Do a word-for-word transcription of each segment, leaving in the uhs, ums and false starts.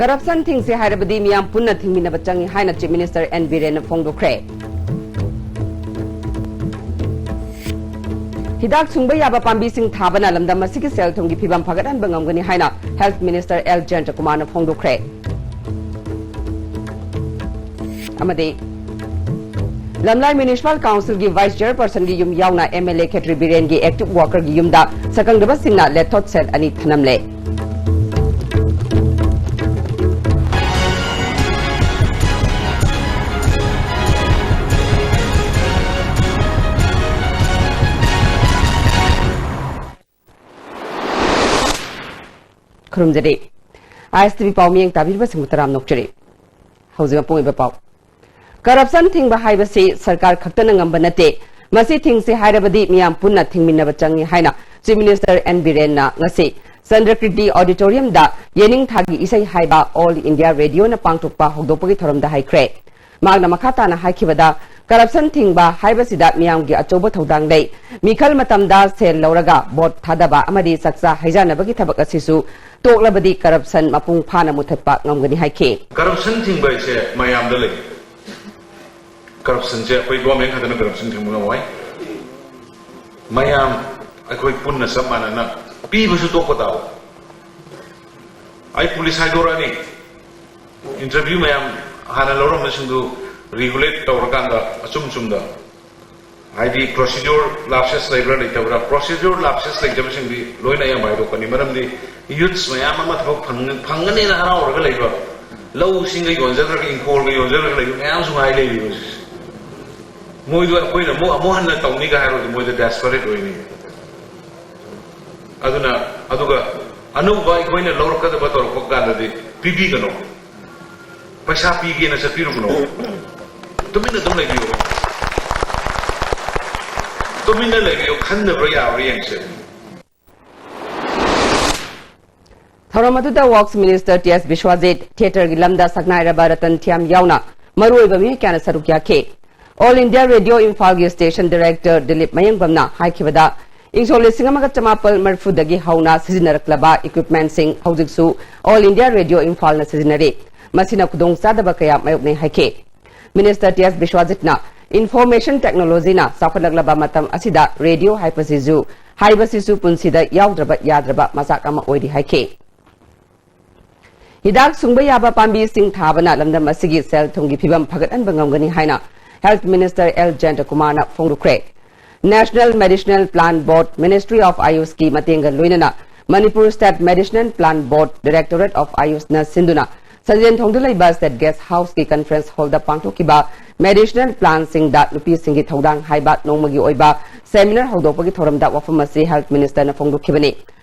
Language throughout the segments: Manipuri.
ꯀꯔꯞꯁꯟ ꯊꯤꯡꯁꯤ ꯍꯥꯏꯔꯕꯗꯤ ꯃꯤꯌꯥꯝ ꯄꯨꯟꯅ ꯊꯤꯡꯃꯤꯟꯅꯕ ꯆꯪꯏ ꯍꯥꯏꯅ Chief Minister N ꯕꯤꯔꯦꯟꯅ ꯐꯣꯡꯗꯣꯛꯈ꯭ꯔꯦ꯫ ꯍꯤꯗꯥꯛ ꯁꯨꯡꯕ ꯌꯥꯕ ꯄꯥꯝꯕꯤꯁꯤꯡ ꯊꯥꯕꯅ ꯂꯝꯗꯝ ꯑꯁꯤꯒꯤ ꯁꯦꯜ ꯊꯨꯝꯒꯤ ꯐꯤꯕꯝ ꯐꯒꯠꯍꯟꯕ ꯉꯝꯒꯅꯤ ꯍꯥꯏꯅ Health Minister L ꯖꯌꯟꯇꯀꯨꯃꯥꯔꯅ ꯐꯣꯡꯗꯣꯛꯈ꯭ꯔꯦ꯫ ꯑꯃꯗꯤ ꯂꯝꯂꯥꯏ Municipal Councilꯒꯤ Vice Chairpersonꯒꯤ ꯌꯨꯝ ꯌꯥꯎꯅ MLA ꯈꯦꯇ꯭ꯔꯤ ꯕꯤꯔꯦꯟꯒꯤ active workerꯒꯤ ꯌꯨꯝꯗ ꯁꯛꯈꯪꯗꯕꯁꯤꯡꯅ ꯂꯦꯊꯣꯠ set ꯑꯅꯤ ꯊꯅꯝꯂꯦ꯫ ꯈꯨꯔꯨꯝꯖꯔꯤ꯫ ISTV ꯄꯥꯎ ꯃꯤꯠꯌꯦꯡ ꯇꯥꯕꯤꯔꯤꯕꯁꯤꯡꯕꯨ ꯇꯔꯥꯝꯅ ꯑꯣꯛꯆꯔꯤ꯫ ꯍꯧꯖꯤꯛ ꯃꯄꯨꯡ ꯑꯣꯏꯕ ꯄꯥꯎ꯫ ꯀꯔꯞꯁꯟ ꯊꯤꯡꯕ ꯍꯥꯏꯕꯁꯤ ꯁꯔꯀꯥꯔ ꯈꯛꯇꯅ ꯉꯝꯕ ꯅꯠꯇꯦ꯫ ꯃꯁꯤ ꯊꯤꯡꯁꯤ ꯍꯥꯏꯔꯕꯗꯤ ꯃꯤꯌꯥꯝ ꯄꯨꯟꯅ ꯊꯤꯡꯃꯤꯟꯅꯕ ꯆꯪꯏ ꯍꯥꯏꯅ Chief Minister N ꯕꯤꯔꯦꯟꯅ ꯉꯁꯤ ꯆꯟꯗ꯭ꯔꯀꯤꯔꯇꯤ Auditoriumꯗ ꯌꯦꯅꯤꯡꯊꯥꯒꯤ ꯏꯁꯩ ꯍꯥꯏꯕ All India Radioꯅ ꯄꯥꯡꯊꯣꯛꯄ ꯍꯧꯗꯣꯛꯄꯒꯤ ꯊꯧꯔꯝꯗ ꯍꯥꯏꯈ꯭ꯔꯦ꯫ ꯃꯍꯥꯛꯅ ꯃꯈꯥ ꯇꯥꯅ ꯍꯥꯏꯈꯤꯕꯗ, ꯀꯔꯞꯁꯟ ꯊꯤꯡꯕ ꯍꯥꯏꯕꯁꯤꯗ ꯃꯤꯌꯥꯝꯒꯤ ꯑꯆꯧꯕ ꯊꯧꯗꯥꯡ ꯂꯩ꯫ ꯃꯤꯈꯜ ꯃꯇꯝꯗ ꯁꯦꯜ ꯂꯧꯔꯒ ꯚꯣꯠ ꯊꯥꯗꯕ ꯑꯃꯗꯤ ꯆꯥꯛꯆꯥ ꯍꯩꯖꯥꯟꯅꯕꯒꯤ ꯊꯕꯛ ꯑꯁꯤꯁꯨ ꯇꯣꯛꯂꯕꯗꯤ ꯀꯔꯞꯁꯟ ꯃꯄꯨꯡ ꯐꯥꯅ ꯃꯨꯊꯠꯄ ꯉꯝꯒꯅꯤ ꯍꯥꯏꯈꯤ꯫ ꯀꯔꯞꯁꯟ ꯊꯤꯡꯕ ꯍꯥꯏꯁꯦ ꯃꯌꯥꯝꯗ ꯂꯩ꯫ ꯀꯔꯞꯁꯟꯁꯦ ꯑꯩꯈꯣꯏ ꯒꯣꯔꯃꯦꯟ ꯈꯛꯇꯅ ꯀꯔꯞꯁꯟ ꯊꯤꯡꯕ ꯉꯝꯃꯣꯏ꯫ ꯃꯌꯥꯝ ꯑꯩꯈꯣꯏ ꯄꯨꯟꯅ ꯆꯞ ꯃꯥꯟꯅꯅ ꯄꯤꯕꯁꯨ ꯇꯣꯛꯄ ꯇꯥꯕ꯫ ꯑꯩ ꯄꯨꯂꯤꯁ ꯍꯥꯏꯗꯣꯔꯛꯑꯅꯤ꯫ ꯏꯟꯇꯔꯚ꯭ꯌꯨ ꯃꯌꯥꯝ ꯍꯥꯟꯅ ꯂꯧꯔꯝꯕꯁꯤꯡꯗꯨ ꯔꯤꯒꯨꯂꯦꯠ ꯇꯧꯔꯀꯥꯟꯗ ꯑꯆꯨꯝ ꯆꯨꯝꯗ, ꯍꯥꯏꯗꯤ ꯄ꯭ꯔꯣꯁꯤꯗ꯭ꯌꯨꯔ ꯂꯥꯞꯁꯦꯁ ꯂꯩꯕ꯭ꯔꯥ ꯂꯩꯇꯕ꯭ꯔꯥ, ꯄ꯭ꯔꯣꯁꯤꯗ꯭ꯌꯨꯔ ꯂꯥꯞꯁꯦꯁ ꯂꯩꯇꯕꯁꯤꯡꯗꯤ ꯂꯣꯏꯅ ꯑꯌꯥꯝꯕ ꯍꯥꯏꯗꯣꯛꯀꯅꯤ꯫ ꯃꯔꯝꯗꯤ ꯌꯨꯠꯁ ꯃꯌꯥꯝ ꯑꯃ ꯊꯕꯛ ꯐꯪ-, ꯐꯪꯒꯅꯦꯅ ꯍꯔꯥꯎꯔꯒ ꯂꯩꯕ, ꯂꯧꯁꯤꯡꯒ ꯌꯣꯟꯖꯔꯒ, ꯏꯪꯈꯣꯜꯒ ꯌꯣꯟꯖꯔꯒ ꯂꯩꯕ ꯃꯌꯥꯝꯁꯨ ꯉꯥꯏ ꯂꯩꯔꯤꯕ ꯍꯧꯖꯤꯛꯁꯦ꯫ ꯃꯣꯏꯗꯣ ꯑꯩꯈꯣꯏꯅ ꯑꯃꯨꯛ, ꯑꯃꯨꯛ ꯍꯟꯅ ꯇꯧꯅꯤꯒ ꯍꯥꯏꯔꯨꯔꯗꯤ ꯃꯣꯏꯗ ꯗꯦꯁꯄꯔꯦꯠ ꯑꯣꯏꯅꯤ꯫ ꯑꯗꯨꯅ, ꯑꯗꯨꯒ ꯑꯅꯧꯕ ꯑꯩꯈꯣꯏꯅ ꯂꯧꯔꯛꯀꯗꯕ ꯇꯧꯔꯛꯄ ꯀꯥꯟꯗꯗꯤ ꯄꯤꯕꯤꯒꯅꯣ꯫ ꯄꯩꯁꯥ ꯄꯤꯒꯦꯅ ꯆꯠꯄꯤꯔꯨꯒꯅꯣ꯫ ꯇꯨꯃꯤꯟꯅ ꯑꯗꯨꯝ ꯂꯩꯕꯤꯌꯨ꯫ ꯇꯨꯃꯤꯟꯅ ꯂꯩꯕꯤꯌꯨ, ꯈꯟꯗꯕ꯭ꯔꯥ ꯌꯥꯕ꯭ꯔꯥ ꯌꯦꯡꯁꯦ꯫ ꯊꯧꯔꯝ ꯑꯗꯨꯗ Works Minister T S Biswajit, ꯊꯤꯌꯦꯇꯔꯒꯤ ꯂꯝꯗ ꯁꯛꯅꯥꯏꯔꯕ ꯔꯇꯟ ꯊꯤꯌꯥꯝ ꯌꯥꯎꯅ ꯃꯔꯨꯑꯣꯏꯕ ꯃꯤꯑꯣꯏ ꯀꯌꯥꯅ ꯁꯔꯨꯛ ꯌꯥꯈꯤ꯫ All India Radio ꯏꯝꯐꯥꯜꯒꯤ station director ꯗꯤꯂꯤꯞ ꯃꯌꯦꯡꯕꯝꯅ ꯍꯥꯏꯈꯤꯕꯗ, ꯏꯪ ꯁꯣꯛ ꯂꯤꯁꯤꯡ ꯑꯃꯒ ꯆꯃꯥꯄꯜ ꯃꯔꯤꯐꯨꯗꯒꯤ ꯍꯧꯅ ꯁꯤꯖꯤꯟꯅꯔꯛꯂꯕ equipmentꯁꯤꯡ ꯍꯧꯖꯤꯛꯁꯨ All India Radio ꯏꯝꯐꯥꯜꯅ ꯁꯤꯖꯤꯟꯅꯔꯤ꯫ ꯃꯁꯤꯅ ꯈꯨꯗꯣꯡꯆꯥꯗꯕ ꯀꯌꯥ ꯃꯥꯌꯣꯛꯅꯩ ꯍꯥꯏꯈꯤ꯫ Minister ꯇꯤ ꯑꯦꯁ ꯕꯤꯁ꯭ꯋꯥꯖꯤꯠꯅ Information Technologyꯅ ꯆꯥꯎꯈꯠꯂꯛꯂꯕ ꯃꯇꯝ ꯑꯁꯤꯗ radio ꯍꯥꯏꯕꯁꯤꯁꯨ, ꯍꯥꯏꯕꯁꯤꯁꯨ ꯄꯨꯟꯁꯤꯗ ꯌꯥꯎꯗ꯭ꯔꯕ ꯌꯥꯗ꯭ꯔꯕ ꯃꯆꯥꯛ ꯑꯃ ꯑꯣꯏꯔꯤ ꯍꯥꯏꯈꯤ꯫ ꯍꯤꯗꯥꯛ ꯁꯨꯡꯕ ꯌꯥꯕ ꯄꯥꯝꯕꯤꯁꯤꯡ ꯊꯥꯕꯅ ꯂꯝꯗꯝ ꯑꯁꯤꯒꯤ ꯁꯦꯜ ꯊꯨꯝꯒꯤ ꯐꯤꯕꯝ ꯐꯒꯠꯍꯟꯕ ꯉꯝꯒꯅꯤ ꯍꯥꯏꯅ Health Minister ꯑꯦꯜ ꯖꯌꯟꯇꯀꯨꯃꯥꯔꯅ ꯐꯣꯡꯗꯣꯛꯈ꯭ꯔꯦ꯫ National Medicinal Plant Board, Ministry of Ayushꯀꯤ ꯃꯇꯦꯡꯒ ꯂꯣꯏꯅꯅ Manipur State Medicinal Plant Board, Directorate of Ayushꯅ ꯁꯤꯟꯗꯨꯅ ꯁꯟꯖꯦꯟ ꯊꯣꯡꯗ ꯂꯩꯕ State Guest Houseꯀꯤ conference hallꯗ ꯄꯥꯡꯊꯣꯛꯈꯤꯕ medicinal plantꯁꯤꯡꯗ ꯅꯨꯄꯤꯁꯤꯡꯒꯤ ꯊꯧꯗꯥꯡ ꯍꯥꯏꯕ ꯅꯣꯡꯃꯒꯤ ꯑꯣꯏꯕ seminar ꯍꯧꯗꯣꯛꯄꯒꯤ ꯊꯧꯔꯝꯗ ꯋꯥꯐꯝ ꯑꯁꯤ Health Ministerꯅ ꯐꯣꯡꯗꯣꯛꯈꯤꯕꯅꯤ꯫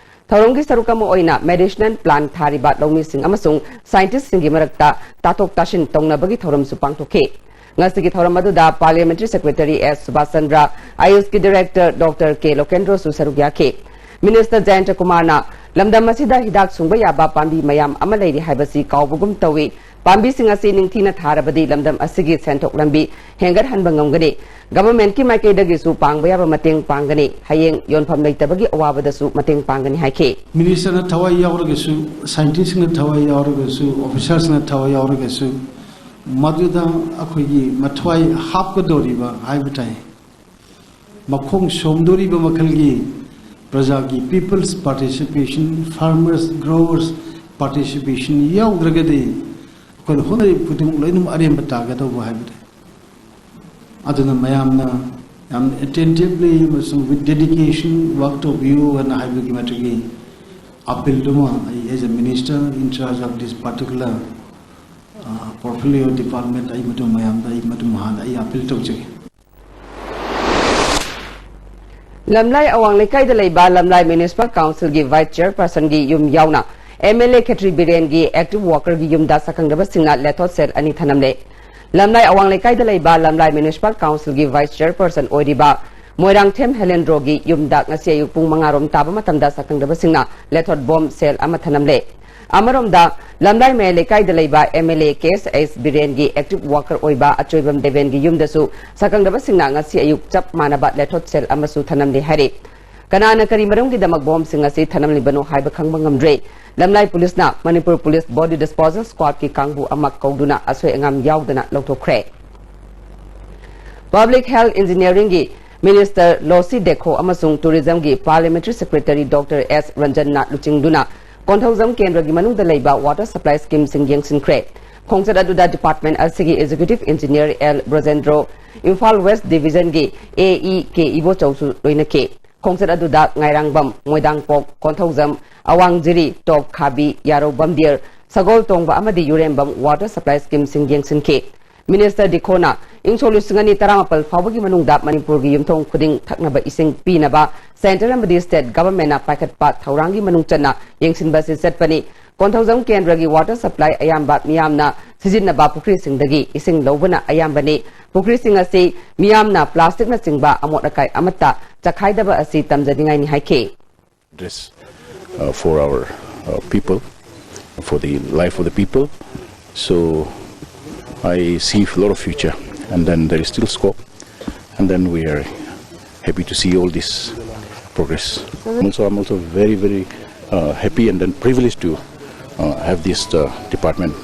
ꯊꯧꯔꯝꯒꯤ ꯁꯔꯨꯛ ꯑꯃ ꯑꯣꯏꯅ medicinal plant ꯊꯥꯔꯤꯕ ꯂꯧꯃꯤꯁꯤꯡ ꯑꯃꯁꯨꯡ scientistꯁꯤꯡꯒꯤ ꯃꯔꯛꯇ ꯇꯥꯊꯣꯛ ꯇꯥꯁꯤꯟ ꯇꯧꯅꯕꯒꯤ ꯊꯧꯔꯝꯁꯨ ꯄꯥꯡꯊꯣꯛꯈꯤ꯫ ꯉꯁꯤꯒꯤ ꯊꯧꯔꯝ ꯑꯗꯨꯗ Parliamentary Secretary ꯑꯦꯁ ꯁꯨꯕꯥꯁ ꯆꯟꯗ꯭ꯔ, ꯑꯌꯨꯁꯀꯤ Director ꯗꯣꯛꯇꯔ ꯀꯦ ꯂꯣꯀꯦꯟꯗ꯭ꯔꯣꯁꯨ ꯁꯔꯨꯛ ꯌꯥꯈꯤ꯫ Minister ꯖꯌꯟꯇ ꯀꯨꯃꯥꯔꯅ ꯂꯝꯗꯝ ꯑꯁꯤꯗ ꯍꯤꯗꯥꯛ ꯁꯨꯡꯕ ꯌꯥꯕ ꯄꯥꯝꯕꯤ ꯃꯌꯥꯝ ꯑꯃ ꯂꯩꯔꯤ ꯍꯥꯏꯕꯁꯤ ꯀꯥꯎꯕꯒꯨꯝ ꯇꯧꯏ꯫ ꯄꯥꯝꯕꯤꯁꯤꯡ ꯑꯁꯤ ꯅꯤꯡꯊꯤꯅ ꯊꯥꯔꯕꯗꯤ ꯂꯝꯗꯝ ꯑꯁꯤꯒꯤ ꯁꯦꯟꯊꯣꯛ ꯂꯝꯕꯤ ꯍꯦꯟꯒꯠꯍꯟꯕ ꯉꯝꯒꯅꯤ꯫ Governmentꯀꯤ ꯃꯥꯏꯀꯩꯗꯒꯤꯁꯨ ꯄꯥꯡꯕ ꯌꯥꯕ ꯃꯇꯦꯡ ꯄꯥꯡꯒꯅꯤ꯫ ꯍꯌꯦꯡ ꯌꯣꯟꯐꯝ ꯂꯩꯇꯕꯒꯤ ꯑꯋꯥꯕꯗꯁꯨ ꯃꯇꯦꯡ ꯄꯥꯡꯒꯅꯤ ꯍꯥꯏꯈꯤ꯫ Ministerꯅ ꯊꯋꯥꯏ ꯌꯥꯎꯔꯒꯁꯨ, scientistꯅ ꯊꯋꯥꯏ ꯌꯥꯎꯔꯒꯁꯨ, officersꯅ ꯊꯋꯥꯏ ꯌꯥꯎꯔꯒꯁꯨ, ꯃꯗꯨꯗ ꯑꯩꯈꯣꯏꯒꯤ ꯃꯊ꯭ꯋꯥꯏ ꯍꯥꯞꯀꯗꯧꯔꯤꯕ ꯍꯥꯏꯕ ꯇꯥꯏ꯫ ꯃꯈꯣꯡ ꯁꯣꯝꯗꯣꯔꯤꯕ ꯃꯈꯜꯒꯤ ꯄ꯭ꯔꯖꯥꯒꯤ people's participation, farmers, growers participation ꯌꯥꯎꯗ꯭ꯔꯒꯗꯤ ꯑꯩꯈꯣꯏꯅ ꯍꯣꯠꯅꯔꯤꯕ ꯈꯨꯗꯤꯡꯃꯛ ꯂꯣꯏꯅꯃꯛ ꯑꯔꯦꯝꯕ ꯇꯥꯒꯗꯧꯕ ꯍꯥꯏꯕꯗꯨ꯫ ꯑꯗꯨꯅ ꯃꯌꯥꯝꯅ ꯌꯥꯝ attentively ꯑꯃꯁꯨꯡ with dedication work ꯇꯧꯕꯤꯌꯨ ꯍꯥꯏꯅ ꯍꯥꯏꯕꯒꯤ ꯃꯇꯨꯡꯒꯤ appealꯗꯨꯃ ꯑꯩ as a minister in charge of this particular, uh, portfolio department, ꯑꯩ ꯃꯗꯨ ꯃꯌꯥꯝꯗ ꯑꯩ ꯃꯗꯨ ꯍꯥꯟꯅ ꯑꯩ appeal ꯇꯧꯖꯒꯦ꯫ ꯂꯝꯂꯥꯏ ꯑꯋꯥꯡ ꯂꯩꯀꯥꯏꯗ ꯂꯩꯕ ꯂꯝꯂꯥꯏ Municipal Councilꯒꯤ Vice Chairpersonꯒꯤ ꯌꯨꯝ ꯌꯥꯎꯅ MLA ꯈꯦꯇ꯭ꯔꯤ ꯕꯤꯔꯦꯟꯒꯤ active workerꯒꯤ ꯌꯨꯝꯗ ꯁꯛꯈꯪꯗꯕꯁꯤꯡꯅ ꯂꯦꯊꯣꯠ ꯁꯦꯜ ꯑꯅꯤ ꯊꯅꯝꯂꯦ꯫ ꯂꯝꯂꯥꯏ ꯑꯋꯥꯡ ꯂꯩꯀꯥꯏꯗ ꯂꯩꯕ ꯂꯝꯂꯥꯏ Municipal Councilꯒꯤ Vice Chairperson ꯑꯣꯏꯔꯤꯕ ꯃꯣꯏꯔꯥꯡꯊꯦꯝ ꯍꯦꯂꯦꯟꯗ꯭ꯔꯣꯒꯤ ꯌꯨꯝꯗ ꯉꯁꯤ ꯑꯌꯨꯛ ꯄꯨꯡ ꯃꯉꯥ ꯔꯣꯝ ꯇꯥꯕ ꯃꯇꯝꯗ ꯁꯛꯈꯪꯗꯕꯁꯤꯡꯅ ꯂꯦꯊꯣꯠ ꯕꯣꯝ ꯁꯦꯜ ꯑꯃ ꯊꯅꯝꯂꯦ꯫ ꯑꯃꯔꯣꯝꯗ, ꯂꯝꯂꯥꯏ ꯃꯌꯥꯏ ꯂꯩꯀꯥꯏꯗ ꯂꯩꯕ MLA ꯀꯦ ꯑꯦꯁ ꯑꯩꯆ ꯕꯤꯔꯦꯟꯒꯤ active worker ꯑꯣꯏꯕ ꯑꯆꯣꯏꯕꯝ ꯗꯦꯕꯦꯟꯒꯤ ꯌꯨꯝꯗꯁꯨ ꯁꯛꯈꯪꯗꯕꯁꯤꯡꯅ ꯉꯁꯤ ꯑꯌꯨꯛ ꯆꯞ ꯃꯥꯟꯅꯕ ꯂꯦꯊꯣꯠ ꯁꯦꯜ ꯑꯃꯁꯨ ꯊꯅꯝꯂꯦ ꯍꯥꯏꯔꯤ꯫ ꯀꯅꯥꯅ ꯀꯔꯤ ꯃꯔꯝꯒꯤꯗꯃꯛ ꯕꯣꯝꯁꯤꯡ ꯑꯁꯤ ꯊꯅꯝꯂꯤꯕꯅꯣ ꯍꯥꯏꯕ ꯈꯪꯕ ꯉꯝꯗ꯭ꯔꯦ꯫ ꯂꯝꯂꯥꯏ ꯄꯨꯂꯤꯁꯅ ꯃꯅꯤꯄꯨꯔ ꯄꯨꯂꯤꯁ ꯕꯣꯗꯤ ꯗꯤꯁꯄꯣꯖꯦꯜ ꯁ꯭ꯀ꯭ꯋꯥꯗꯀꯤ ꯀꯥꯡꯕꯨ ꯑꯃ ꯀꯧꯗꯨꯅ ꯑꯁꯣꯏ ꯑꯉꯥꯝ ꯌꯥꯎꯗꯅ ꯂꯧꯊꯣꯛꯈ꯭ꯔꯦ꯫ ꯄꯕ꯭ꯂꯤꯛ ꯍꯦꯜꯊ ꯏꯟꯖꯤꯅꯤꯌꯥꯔꯤꯡꯒꯤ ꯃꯤꯅꯤꯁꯇꯔ ꯂꯣꯁꯤ ꯗꯦꯈꯣ ꯑꯃꯁꯨꯡ ꯇꯨꯔꯤꯖꯝꯒꯤ ꯄꯥꯔꯂꯤꯌꯥꯃꯦꯟꯇꯔꯤ ꯁꯦꯀ꯭ꯔꯦꯇꯔꯤ ꯗꯣꯛꯇꯔ ꯑꯦꯁ ꯔꯟꯖꯟꯅ ꯂꯨꯆꯤꯡꯗꯨꯅ ꯀꯣꯟꯊꯧꯖꯝ ꯀꯦꯟꯗ꯭ꯔꯒꯤ ꯃꯅꯨꯡꯗ ꯂꯩꯕ ꯋꯥꯇꯔ ꯁꯄ꯭ꯂꯥꯏ ꯁ꯭ꯀꯤꯝꯁꯤꯡ ꯌꯦꯡꯁꯤꯟꯈ꯭ꯔꯦ꯫ ꯈꯣꯡꯆꯠ ꯑꯗꯨꯗ ꯗꯤꯄꯥꯔꯠꯃꯦꯟꯠ ꯑꯁꯤꯒꯤ executive engineer L Brojendro, Imphal west ꯗꯤꯚꯤꯖꯟꯒꯤ ꯑꯦ ꯏ ꯀꯦ ꯏꯕꯣꯆꯧꯁꯨ ꯂꯣꯏꯅꯈꯤ꯫ ꯈꯣꯡꯆꯠ ꯑꯗꯨꯗ ꯉꯥꯏꯔꯥꯡꯕꯝ, ꯃꯣꯏꯗꯥꯡꯄꯣꯛ, ꯀꯣꯟꯊꯧꯖꯝ, ꯑꯋꯥꯡꯖꯤꯔꯤ, ꯇꯣꯞ ꯈꯥꯕꯤ, ꯌꯥꯔꯧ ꯕꯝꯗꯤꯌꯔ, ꯁꯒꯣꯜ ꯇꯣꯡꯕ ꯑꯃꯗꯤ ꯌꯨꯔꯦꯝꯕꯝ ꯋꯥꯇꯔ ꯁꯄ꯭ꯂꯥꯏ ꯁ꯭ꯀꯤꯝꯁꯤꯡ ꯌꯦꯡꯁꯤꯟꯈꯤ꯫ ꯃꯤꯅꯤꯁꯇꯔ ꯗꯤꯈꯣꯅ ꯏꯪ ꯁꯣꯛ ꯂꯤꯁꯤꯡ ꯑꯅꯤ ꯇꯔꯥꯃꯥꯄꯜ ꯐꯥꯎꯕꯒꯤ ꯃꯅꯨꯡꯗ ꯃꯅꯤꯄꯨꯔꯒꯤ ꯌꯨꯝꯊꯣꯡ ꯈꯨꯗꯤꯡ ꯊꯛꯅꯕ ꯏꯁꯤꯡ ꯄꯤꯅꯕ ꯁꯦꯟꯇꯔ ꯑꯃꯗꯤ ꯁ꯭ꯇꯦꯠ ꯒꯚꯔꯟꯃꯦꯟꯠꯅ ꯄꯥꯏꯈꯠꯄ ꯊꯧꯔꯥꯡꯒꯤ ꯃꯅꯨꯡ ꯆꯟꯅ ꯌꯦꯡꯁꯤꯟꯕ ꯑꯁꯤ ꯆꯠꯄꯅꯤ꯫ ꯀꯣꯟꯊꯧꯖꯝ ꯀꯦꯟꯗ꯭ꯔꯒꯤ ꯋꯥꯇꯔ ꯁꯄ꯭ꯂꯥꯏ ꯑꯌꯥꯝꯕ ꯃꯤꯌꯥꯝꯅ ꯁꯤꯖꯤꯟꯅꯕ ꯄꯨꯈ꯭ꯔꯤꯁꯤꯡꯗꯒꯤ ꯏꯁꯤꯡ ꯂꯧꯕꯅ ꯑꯌꯥꯝꯕꯅꯤ꯫ ꯄꯨꯈ꯭ꯔꯤꯁꯤꯡ ꯑꯁꯤ ꯃꯤꯌꯥꯝꯅ ꯄ꯭ꯂꯥꯁꯇꯤꯛꯅꯆꯤꯡꯕ ꯑꯃꯣꯠ ꯑꯀꯥꯏ ꯑꯃꯠꯇ ꯆꯈꯥꯏꯗꯕ ꯑꯁꯤ ꯇꯝꯖꯅꯤꯡꯉꯥꯏꯅꯤ ꯍꯥꯏꯈꯤ꯫ Address uh, for our uh, people, for the life of the people. So I see a lot of future, and then there is still scope, and then we are happy to see all this progress. Also, I'm also very, very uh, happy and then privileged to uh, have this uh, department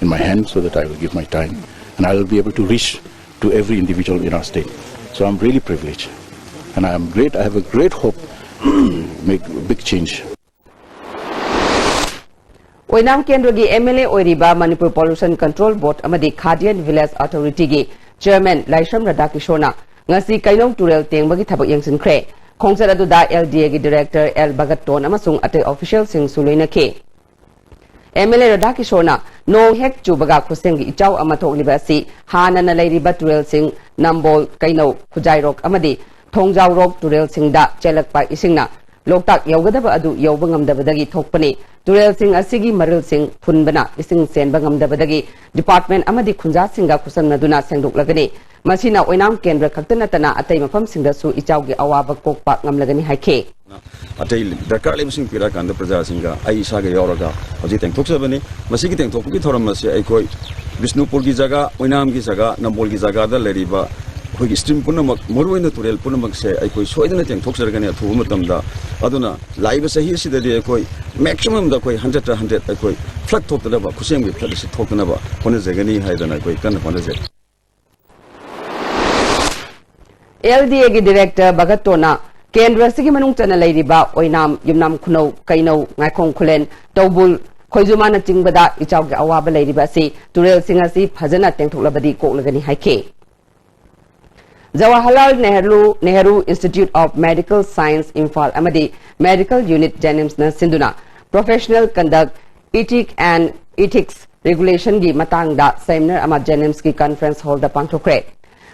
in my hand so that I will give my time and I will be able to reach to every individual in our state. So I'm really privileged and I am great, I have a great hope make big change. ꯑꯣꯏꯅꯥꯝ ꯀꯦꯟꯗ꯭ꯔꯒꯤ ꯑꯦꯝ ꯑꯦꯜ ꯑꯦ ꯑꯣꯏꯔꯤꯕ ꯃꯅꯤꯄꯨꯔ ꯄꯣꯂꯨꯁꯟ ꯀꯟꯇ꯭ꯔꯣꯜ ꯕꯣꯔꯗ ꯑꯃꯗꯤ ꯈꯥꯗꯤꯌꯟ ꯚꯤꯂꯦꯖ ꯑꯣꯊꯣꯔꯤꯇꯤꯒꯤ ꯆꯤꯌꯔꯃꯦꯟ ꯂꯥꯏꯁ꯭ꯔꯝ ꯔꯥꯙꯥꯀꯤꯁꯣꯔꯅ ꯉꯁꯤ ꯀꯩꯅꯧ ꯇꯨꯔꯦꯜ ꯇꯦꯡꯕꯒꯤ ꯊꯕꯛ ꯌꯦꯡꯁꯤꯟꯈ꯭ꯔꯦ꯫ ꯈꯣꯡꯆꯠ ꯑꯗꯨꯗ ꯑꯦꯜ ꯗꯤ ꯑꯦꯒꯤ ꯗꯤꯔꯦꯛꯇꯔ ꯑꯦꯜ ꯚꯒꯠꯇꯣꯟ ꯑꯃꯁꯨꯡ ꯑꯇꯩ ꯑꯣꯐꯤꯁꯤꯌꯦꯜꯁꯤꯡꯁꯨ ꯂꯣꯏꯅꯈꯤ꯫ ꯑꯦꯝ ꯑꯦꯜ ꯑꯦ ꯔꯥꯙꯥꯀꯤꯁꯣꯔꯅ ꯅꯣꯡ ꯍꯦꯛ ꯆꯨꯕꯒ ꯈꯨꯠꯁꯦꯝꯒꯤ ꯏꯆꯥꯎ ꯑꯃ ꯊꯣꯛꯂꯤꯕ ꯑꯁꯤ ꯍꯥꯟꯅꯅ ꯂꯩꯔꯤꯕ ꯇꯨꯔꯦꯜꯁꯤꯡ ꯅꯝꯕꯣꯜ, ꯀꯩꯅꯧ, ꯈꯨꯖꯥꯏꯔꯣꯛ ꯑꯃꯗꯤ ꯊꯣꯡꯖꯥꯎꯔꯣꯛ ꯇꯨꯔꯦꯜꯁꯤꯡꯗ ꯆꯦꯜꯂꯛꯄ ꯏꯁꯤꯡꯅ ꯂꯣꯛꯇꯥꯛ ꯌꯧꯒꯗꯕ ꯑꯗꯨ ꯌꯧꯕ ꯉꯝꯗꯕꯗꯒꯤ ꯊꯣꯛꯄꯅꯤ꯫ ꯇꯨꯔꯦꯜꯁꯤꯡ ꯑꯁꯤꯒꯤ ꯃꯔꯤꯜꯁꯤꯡ ꯐꯨꯟꯕꯅ ꯏꯁꯤꯡ ꯆꯦꯟꯕ ꯉꯝꯗꯕꯗꯒꯤ ꯗꯤꯄꯥꯔꯠꯃꯦꯟꯠ ꯑꯃꯗꯤ ꯈꯨꯟꯖꯥꯁꯤꯡꯒ ꯈꯨꯠꯁꯝꯅꯗꯨꯅ ꯁꯦꯡꯗꯣꯛꯂꯒꯅꯤ꯫ ꯃꯁꯤꯅ ꯑꯣꯏꯅꯥꯝ ꯀꯦꯟꯗ꯭ꯔ ꯈꯛꯇ ꯅꯠꯇꯅ ꯑꯇꯩ ꯃꯐꯝꯁꯤꯡꯗꯁꯨ ꯏꯆꯥꯎꯒꯤ ꯑꯋꯥꯕ ꯀꯣꯛꯄ ꯉꯝꯂꯒꯅꯤ ꯍꯥꯏꯈꯤ꯫ ꯑꯇꯩ ꯗꯔꯀꯥꯔ ꯂꯩꯕꯁꯤꯡ ꯄꯤꯔꯛꯑꯀꯥꯟꯗ ꯄ꯭ꯔꯖꯥꯁꯤꯡꯒ ꯑꯩ ꯏꯁꯥꯒ ꯌꯥꯎꯔꯒ ꯍꯧꯖꯤꯛ ꯇꯦꯡꯊꯣꯛꯆꯕꯅꯤ꯫ ꯃꯁꯤꯒꯤ ꯇꯦꯡꯊꯣꯛꯄꯒꯤ ꯊꯧꯔꯝ ꯑꯁꯤ ꯑꯩꯈꯣꯏ ꯕꯤꯁꯅꯨꯄꯨꯔꯒꯤ ꯖꯒꯥ, ꯑꯣꯏꯅꯥꯝꯒꯤ ꯖꯒꯥ, ꯅꯝꯕꯣꯜꯒꯤ ꯖꯒꯥꯗ ꯂꯩꯔꯤꯕ ꯑꯩꯈꯣꯏꯒꯤ stream ꯄꯨꯝꯅꯃꯛ, ꯃꯔꯨꯑꯣꯏꯅ ꯇꯨꯔꯦꯜ ꯄꯨꯝꯅꯃꯛꯁꯦ ꯑꯩꯈꯣꯏ ꯁꯣꯏꯗꯅ ꯇꯦꯡꯊꯣꯛꯆꯔꯒꯅꯤ ꯑꯊꯨꯕ ꯃꯇꯝꯗ꯫ ꯑꯗꯨꯅ ꯂꯥꯛꯏꯕ ꯆꯍꯤ ꯑꯁꯤꯗꯗꯤ ꯑꯩꯈꯣꯏ maximum ꯗ ꯑꯩꯈꯣꯏ hundred ꯇ hundred ꯑꯩꯈꯣꯏ flood ꯊꯣꯛꯇꯅꯕ, ꯈꯨꯠꯁꯦꯝꯒꯤ flood ꯑꯁꯤ ꯊꯣꯛꯇꯅꯕ ꯍꯣꯠꯅꯖꯒꯅꯤ ꯍꯥꯏꯗꯅ ꯑꯩꯈꯣꯏ ꯀꯟꯅ ꯍꯣꯠꯅꯖꯩ꯫ ꯑꯦꯜ ꯗꯤ ꯑꯦꯒꯤ ꯗꯤꯔꯦꯛꯇꯔ ꯚꯒꯠꯇꯣꯅ ꯀꯦꯟꯗ꯭ꯔ ꯑꯁꯤꯒꯤ ꯃꯅꯨꯡ ꯆꯟꯅ ꯂꯩꯔꯤꯕ ꯑꯣꯏꯅꯥꯝ, ꯌꯨꯝꯅꯥꯝ ꯈꯨꯅꯧ, ꯀꯩꯅꯧ, ꯉꯥꯏꯈꯣꯡ ꯈꯨꯂꯦꯟ, ꯇꯧꯕꯨꯜ, ꯈꯣꯏꯖꯨꯃꯥꯅꯆꯤꯡꯕꯗ ꯏꯆꯥꯎꯒꯤ ꯑꯋꯥꯕ ꯂꯩꯔꯤꯕ ꯑꯁꯤ ꯇꯨꯔꯦꯜꯁꯤꯡ ꯑꯁꯤ ꯐꯖꯅ ꯇꯦꯡꯊꯣꯛꯂꯕꯗꯤ ꯀꯣꯛꯂꯒꯅꯤ ꯍꯥꯏꯈꯤ꯫ Jawaharlal Nehru, Nehru Institute of Medical Science, Imphal ꯑꯃꯗꯤ Medical Unit, ꯖꯦꯅꯤꯝꯁꯅ ꯁꯤꯟꯗꯨꯅ Professional Conduct, Ethic and Ethics Regulation ꯒꯤ ꯃꯇꯥꯡꯗ seminar ꯑꯃ ꯖꯦꯅꯤꯝꯁꯀꯤ conference hall ꯗ ꯄꯥꯡꯊꯣꯛꯈ꯭ꯔꯦ꯫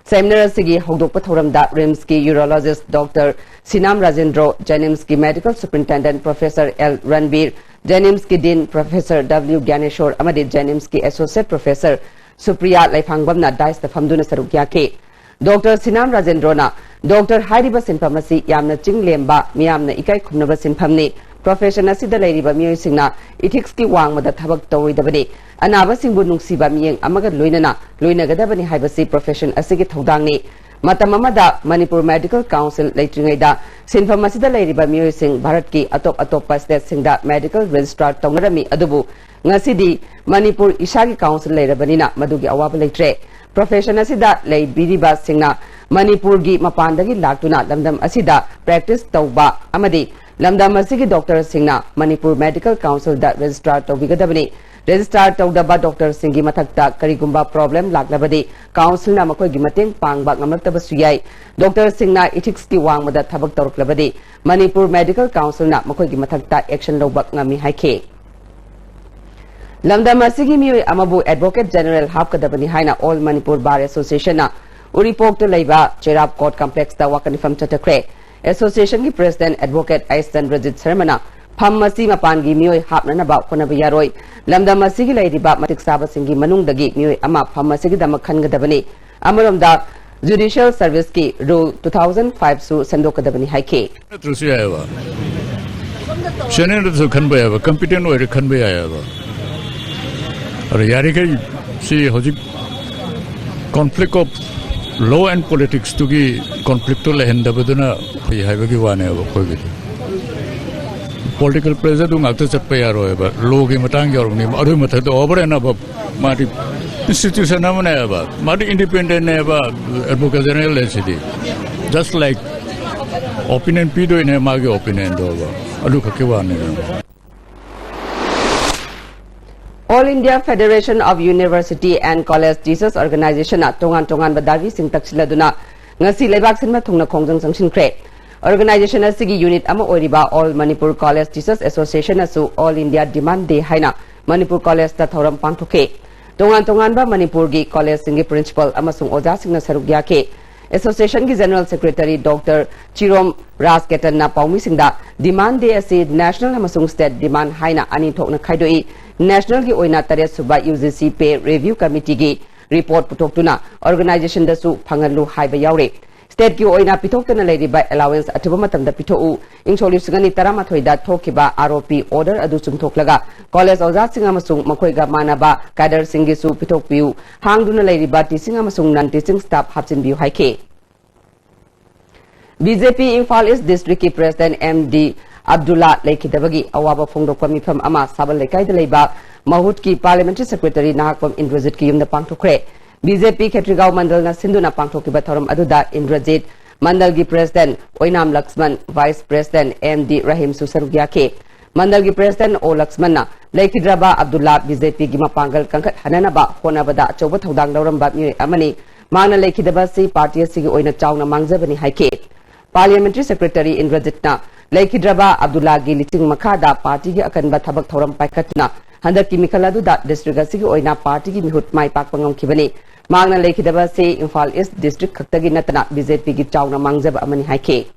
Seminar ꯑꯁꯤꯒꯤ ꯍꯧꯗꯣꯛꯄ ꯊꯧꯔꯝꯗ ꯔꯤꯝꯁꯀꯤ urologist ꯗꯣꯛꯇꯔ ꯁꯤꯅꯥꯝ ꯔꯥꯖꯦꯟꯗ꯭ꯔꯣ, ꯖꯦꯅꯤꯝꯁꯀꯤ Medical Superintendent Professor L Ranbir, ꯖꯦꯅꯤꯝꯁꯀꯤ Dean Professor ꯗꯕ꯭ꯂꯤꯎ ꯒ꯭ꯌꯥꯅꯦꯁꯣꯔ ꯑꯃꯗꯤ ꯖꯦꯅꯤꯝꯁꯀꯤ Associate Professor ꯁꯨꯄ꯭ꯔꯤꯌꯥ ꯂꯩꯐꯥꯡꯕꯝꯅ dais ꯇ ꯐꯝꯗꯨꯅ ꯁꯔꯨꯛ ꯌꯥꯈꯤ꯫ ꯗꯣꯛꯇꯔ ꯁꯤꯅꯥꯝ ꯔꯥꯖꯦꯟꯗ꯭ꯔꯣꯅ, "ꯗꯣꯛꯇꯔ ꯍꯥꯏꯔꯤꯕ ꯁꯤꯟꯐꯝ ꯑꯁꯤ ꯌꯥꯝꯅ ꯆꯤꯡ ꯂꯦꯝꯕ, ꯃꯤꯌꯥꯝꯅ ꯏꯀꯥꯏ ꯈꯨꯝꯅꯕ ꯁꯤꯟꯐꯝꯅꯤ꯫ Profession ꯑꯁꯤꯗ ꯂꯩꯔꯤꯕ ꯃꯤꯑꯣꯏꯁꯤꯡꯅ ethics ꯀꯤ ꯋꯥꯡꯃꯗ ꯊꯕꯛ ꯇꯧꯔꯣꯏꯗꯕꯅꯤ꯫ ꯑꯅꯥꯕꯁꯤꯡꯕꯨ ꯅꯨꯡꯁꯤꯕ ꯃꯤꯠꯌꯦꯡ ꯑꯃꯒ ꯂꯣꯏꯅꯅ ꯂꯣꯏꯅꯒꯗꯕꯅꯤ ꯍꯥꯏꯕꯁꯤ profession ꯑꯁꯤꯒꯤ ꯊꯧꯗꯥꯡꯅꯤ"꯫ ꯃꯇꯝ ꯑꯃꯗ ꯃꯅꯤꯄꯨꯔ Medical Council ꯂꯩꯇ꯭ꯔꯤꯉꯩꯗ ꯁꯤꯟꯐꯝ ꯑꯁꯤꯗ ꯂꯩꯔꯤꯕ ꯃꯤꯑꯣꯏꯁꯤꯡ ꯚꯥꯔꯠꯀꯤ ꯑꯇꯣꯞ ꯑꯇꯣꯞꯄ state ꯁꯤꯡꯗ medical registrar ꯇꯧꯅꯔꯝꯃꯤ, ꯑꯗꯨꯕꯨ ꯉꯁꯤꯗꯤ ꯃꯅꯤꯄꯨꯔ ꯏꯁꯥꯒꯤ council ꯂꯩꯔꯕꯅꯤꯅ ꯃꯗꯨꯒꯤ ꯑꯋꯥꯕ ꯂꯩꯇ꯭ꯔꯦ꯫ Profession ꯑꯁꯤꯗ ꯂꯩꯕꯤꯔꯤꯕꯁꯤꯡꯅ ꯃꯅꯤꯄꯨꯔꯒꯤ ꯃꯄꯥꯟꯗꯒꯤ ꯂꯥꯛꯇꯨꯅ ꯂꯝꯗꯝ ꯑꯁꯤꯗ practice ꯇꯧꯕ ꯑꯃꯗꯤ ꯂꯝꯗꯝ ꯑꯁꯤꯒꯤ doctor ꯁꯤꯡꯅ ꯃꯅꯤꯄꯨꯔ Medical Council ꯗ registrar ꯇꯧꯕꯤꯒꯗꯕꯅꯤ꯫ Registrar ꯇꯧꯗꯕ doctor ꯁꯤꯡꯒꯤ ꯃꯊꯛꯇ ꯀꯔꯤꯒꯨꯝꯕ problem ꯂꯥꯛꯂꯕꯗꯤ council ꯅ ꯃꯈꯣꯏꯒꯤ ꯃꯇꯦꯡ ꯄꯥꯡꯕ ꯉꯝꯂꯛꯇꯕꯁꯨ ꯌꯥꯏ꯫ Doctor ꯁꯤꯡꯅ ethics ꯀꯤ ꯋꯥꯡꯃꯗ ꯊꯕꯛ ꯇꯧꯔꯛꯂꯕꯗꯤ ꯃꯅꯤꯄꯨꯔ Medical Council ꯅ ꯃꯈꯣꯏꯒꯤ ꯃꯊꯛꯇ action ꯂꯧꯕ ꯉꯝꯃꯤ ꯍꯥꯏꯈꯤ꯫ ꯂꯝꯗꯝ ꯑꯁꯤꯒꯤ ꯃꯤꯑꯣꯏ ꯑꯃꯕꯨ Advocate General ꯍꯥꯞꯀꯗꯕꯅꯤ ꯍꯥꯏꯅ All Manipur Bar Association ꯅ ꯎꯔꯤꯄꯣꯛꯇ ꯂꯩꯕ ꯆꯩꯔꯥꯞ Court Complex ꯇ ꯋꯥꯀꯠ ꯃꯤꯐꯝ ꯆꯠꯊꯈ꯭ꯔꯦ꯫ Association ꯒꯤ President Advocate ꯑꯩꯆ ꯆꯟꯗ꯭ꯔꯖꯤꯠ ꯁꯔꯃꯅ ꯐꯝ ꯑꯁꯤ ꯃꯄꯥꯟꯒꯤ ꯃꯤꯑꯣꯏ ꯍꯥꯞꯅꯅꯕ ꯍꯣꯠꯅꯕ ꯌꯥꯔꯣꯏ, ꯂꯝꯗꯝ ꯑꯁꯤꯒꯤ ꯂꯩꯔꯤꯕ ꯃꯇꯤꯛ ꯆꯥꯕꯁꯤꯡꯒꯤ ꯃꯅꯨꯡꯗꯒꯤ ꯃꯤꯑꯣꯏ ꯑꯃ ꯐꯝ ꯑꯁꯤꯒꯤꯗꯃꯛ ꯈꯟꯒꯗꯕꯅꯤ꯫ ꯑꯃꯔꯣꯝꯗ Judicial Service ꯀꯤ Rule two thousand five ꯁꯨ ꯁꯦꯝꯗꯣꯛꯀꯗꯕꯅꯤ ꯍꯥꯏꯈꯤ꯫ ꯅꯠꯇ꯭ꯔꯁꯨ ꯌꯥꯏꯑꯕ꯫ Senior ꯅꯠꯇ꯭ꯔꯁꯨ ꯈꯟꯕ ꯌꯥꯏꯑꯕ, competent ꯑꯣꯏꯔꯦ ꯈꯟꯕ ꯌꯥꯏꯑꯕ꯫ ꯑꯗꯣ ꯌꯥꯔꯤꯈꯩ ꯁꯤ ꯍꯧꯖꯤꯛ conflict of Law and politics ꯇꯨꯒꯤ conflict ꯇꯨ ꯂꯩꯍꯟꯗꯕꯗꯨꯅ ꯐꯩ ꯍꯥꯏꯕꯒꯤ ꯋꯥꯅꯦꯕ꯫ ꯑꯩꯈꯣꯏꯒꯤꯗꯤ political pressure ꯗꯨ ꯉꯥꯛꯇ ꯆꯠꯄ ꯌꯥꯔꯣꯏꯕ꯫ Law ꯒꯤ ꯃꯇꯥꯡ ꯌꯧꯔꯕꯅꯤ, ꯑꯗꯨꯒꯤ ꯃꯊꯛꯇ over and above ꯃꯥꯗꯤ institution ꯑꯃꯅꯦꯕ, ꯃꯥꯗꯤ independent ꯅꯦꯕ꯫ Advocate General ꯍꯥꯏꯁꯤꯗꯤ just like opinion ꯄꯤꯗꯣꯏꯅꯦ, ꯃꯥꯒꯤ opinion ꯗꯣꯕ, ꯑꯗꯨ ꯈꯛꯀꯤ ꯋꯥꯅꯦꯕ꯫ All India Federation of University and College Teachers Organization ꯅ ꯇꯣꯉꯥꯟ ꯇꯣꯉꯥꯟꯕ ꯗꯥꯕꯤꯁꯤꯡ ꯇꯛꯁꯤꯜꯂꯗꯨꯅ ꯉꯁꯤ ꯂꯩꯕꯥꯛ ꯁꯤꯟꯕ ꯊꯨꯡꯅ ꯈꯣꯡꯖꯪ ꯆꯪꯁꯤꯟꯈ꯭ꯔꯦ꯫ Organization ꯑꯁꯤꯒꯤ unit ꯑꯃ ꯑꯣꯏꯔꯤꯕ All Manipur College Teachers Association ꯅꯁꯨ All India Demand Day ꯍꯥꯏꯅ ꯃꯅꯤꯄꯨꯔ college ꯇ ꯊꯧꯔꯝ ꯄꯥꯡꯊꯣꯛꯈꯤ꯫ ꯇꯣꯉꯥꯟ ꯇꯣꯉꯥꯟꯕ ꯃꯅꯤꯄꯨꯔꯒꯤ college ꯁꯤꯡꯒꯤ principal ꯑꯃꯁꯨꯡ ꯑꯣꯖꯥꯁꯤꯡꯅ ꯁꯔꯨꯛ ꯌꯥꯈꯤ꯫ Association ꯒꯤ General Secretary Doctor ꯆꯤꯔꯣꯝ ꯔꯥꯖꯀꯦꯇꯟꯅ ꯄꯥꯎꯃꯤꯁꯤꯡꯗ Demand Day ꯑꯁꯤ national ꯑꯃꯁꯨꯡ state demand ꯍꯥꯏꯅ ꯑꯅꯤ ꯊꯣꯛꯅ ꯈꯥꯏꯗꯣꯛꯏ꯫ National ꯒꯤ ꯑꯣꯏꯅ ꯇꯔꯦꯠ ꯁꯨꯕ UGC Pay Review Committee ꯒꯤ report ꯄꯨꯊꯣꯛꯇꯨꯅ organization ꯗꯁꯨ ꯐꯪꯍꯜꯂꯨ ꯍꯥꯏꯕ ꯌꯥꯎꯔꯦ꯫ State ꯀꯤ ꯑꯣꯏꯅ ꯄꯤꯊꯣꯛꯇꯅ ꯂꯩꯔꯤꯕ allowance ꯑꯊꯨꯕ ꯃꯇꯝꯗ ꯄꯤꯊꯣꯛꯎ, ꯏꯪ ꯁꯣꯛ ꯂꯤꯁꯤꯡ ꯑꯅꯤ ꯇꯔꯥꯃꯥꯊꯣꯏꯗ ꯊꯣꯛꯈꯤꯕ ROP order ꯑꯗꯨ ꯆꯨꯝꯊꯣꯛꯂꯒ college ꯑꯣꯖꯥꯁꯤꯡ ꯑꯃꯁꯨꯡ ꯃꯈꯣꯏꯒ ꯃꯥꯟꯅꯕ cadre ꯁꯤꯡꯒꯤꯁꯨ ꯄꯤꯊꯣꯛꯄꯤꯌꯨ, ꯍꯥꯡꯗꯨꯅ ꯂꯩꯔꯤꯕ teaching ꯑꯃꯁꯨꯡ non teaching staff ꯍꯥꯞꯆꯤꯟꯕꯤꯌꯨ ꯍꯥꯏꯈꯤ꯫ BJP Imphal East District ꯀꯤ President M D Abdullah ꯂꯩꯈꯤꯗꯕꯒꯤ ꯑꯋꯥꯕ ꯐꯣꯡꯗꯣꯛꯄ ꯃꯤꯐꯝ ꯑꯃ ꯁꯥꯕꯜ ꯂꯩꯀꯥꯏꯗ ꯂꯩꯕ ꯃꯍꯨꯠꯀꯤ Parliamentary Secretary ꯅꯍꯥꯛꯄꯝ ꯏꯟꯗ꯭ꯔꯖꯤꯠꯀꯤ ꯌꯨꯝꯗ ꯄꯥꯡꯊꯣꯛꯈ꯭ꯔꯦ꯫ BJP ꯈꯦꯇ꯭ꯔꯤꯒꯥꯎ ꯃꯟꯗꯜꯅ ꯁꯤꯟꯗꯨꯅ ꯄꯥꯡꯊꯣꯛꯈꯤꯕ ꯊꯧꯔꯝ ꯑꯗꯨꯗ ꯏꯟꯗ꯭ꯔꯖꯤꯠ, ꯃꯟꯗꯜꯒꯤ President ꯑꯣꯏꯅꯥꯝ Lakshman, Vice President M D ꯔꯍꯤꯝꯁꯨ ꯁꯔꯨꯛ ꯌꯥꯈꯤ꯫ ꯃꯟꯗꯜꯒꯤ President ꯑꯣ ꯂꯛꯁꯃꯟꯅ ꯂꯩꯈꯤꯗ꯭ꯔꯕ ꯑꯕꯗꯨꯜꯂꯥ BJP ꯒꯤ ꯃꯄꯥꯡꯒꯜ ꯀꯟꯈꯠꯍꯟꯅꯅꯕ ꯍꯣꯠꯅꯕꯗ ꯑꯆꯧꯕ ꯊꯧꯗꯥꯡ ꯂꯧꯔꯝꯕ ꯃꯤꯑꯣꯏ ꯑꯃꯅꯤ꯫ ꯃꯍꯥꯛꯅ ꯂꯩꯈꯤꯗꯕ ꯑꯁꯤ party ꯑꯁꯤꯒꯤ ꯑꯣꯏꯅ ꯆꯥꯎꯅ ꯃꯥꯡꯖꯕꯅꯤ ꯍꯥꯏꯈꯤ꯫ Parliamentary Secretary ꯏꯟꯗ꯭ꯔꯖꯤꯠꯅ ꯂꯩꯈꯤꯗ꯭ꯔꯕ ꯑꯕꯗꯨꯜꯂꯥꯒꯤ ꯂꯤꯆꯤꯡ ꯃꯈꯥꯗ party ꯒꯤ ꯑꯀꯟꯕ ꯊꯕꯛ ꯊꯧꯔꯝ ꯄꯥꯏꯈꯠꯇꯨꯅ ꯍꯟꯗꯛꯀꯤ ꯃꯤꯈꯜ ꯑꯗꯨꯗ district ꯑꯁꯤꯒꯤ ꯑꯣꯏꯅ party ꯒꯤ ꯃꯤꯍꯨꯠ ꯃꯥꯏ ꯄꯥꯛꯄ ꯉꯝꯈꯤꯕꯅꯤ꯫ ꯃꯍꯥꯛꯅ ꯂꯩꯈꯤꯗꯕ ꯑꯁꯤ ꯏꯝꯐꯥꯜ East District ꯈꯛꯇꯒꯤ ꯅꯠꯇꯅ BJP ꯒꯤ ꯆꯥꯎꯅ ꯃꯥꯡꯖꯕ ꯑꯃꯅꯤ ꯍꯥꯏꯈꯤ꯫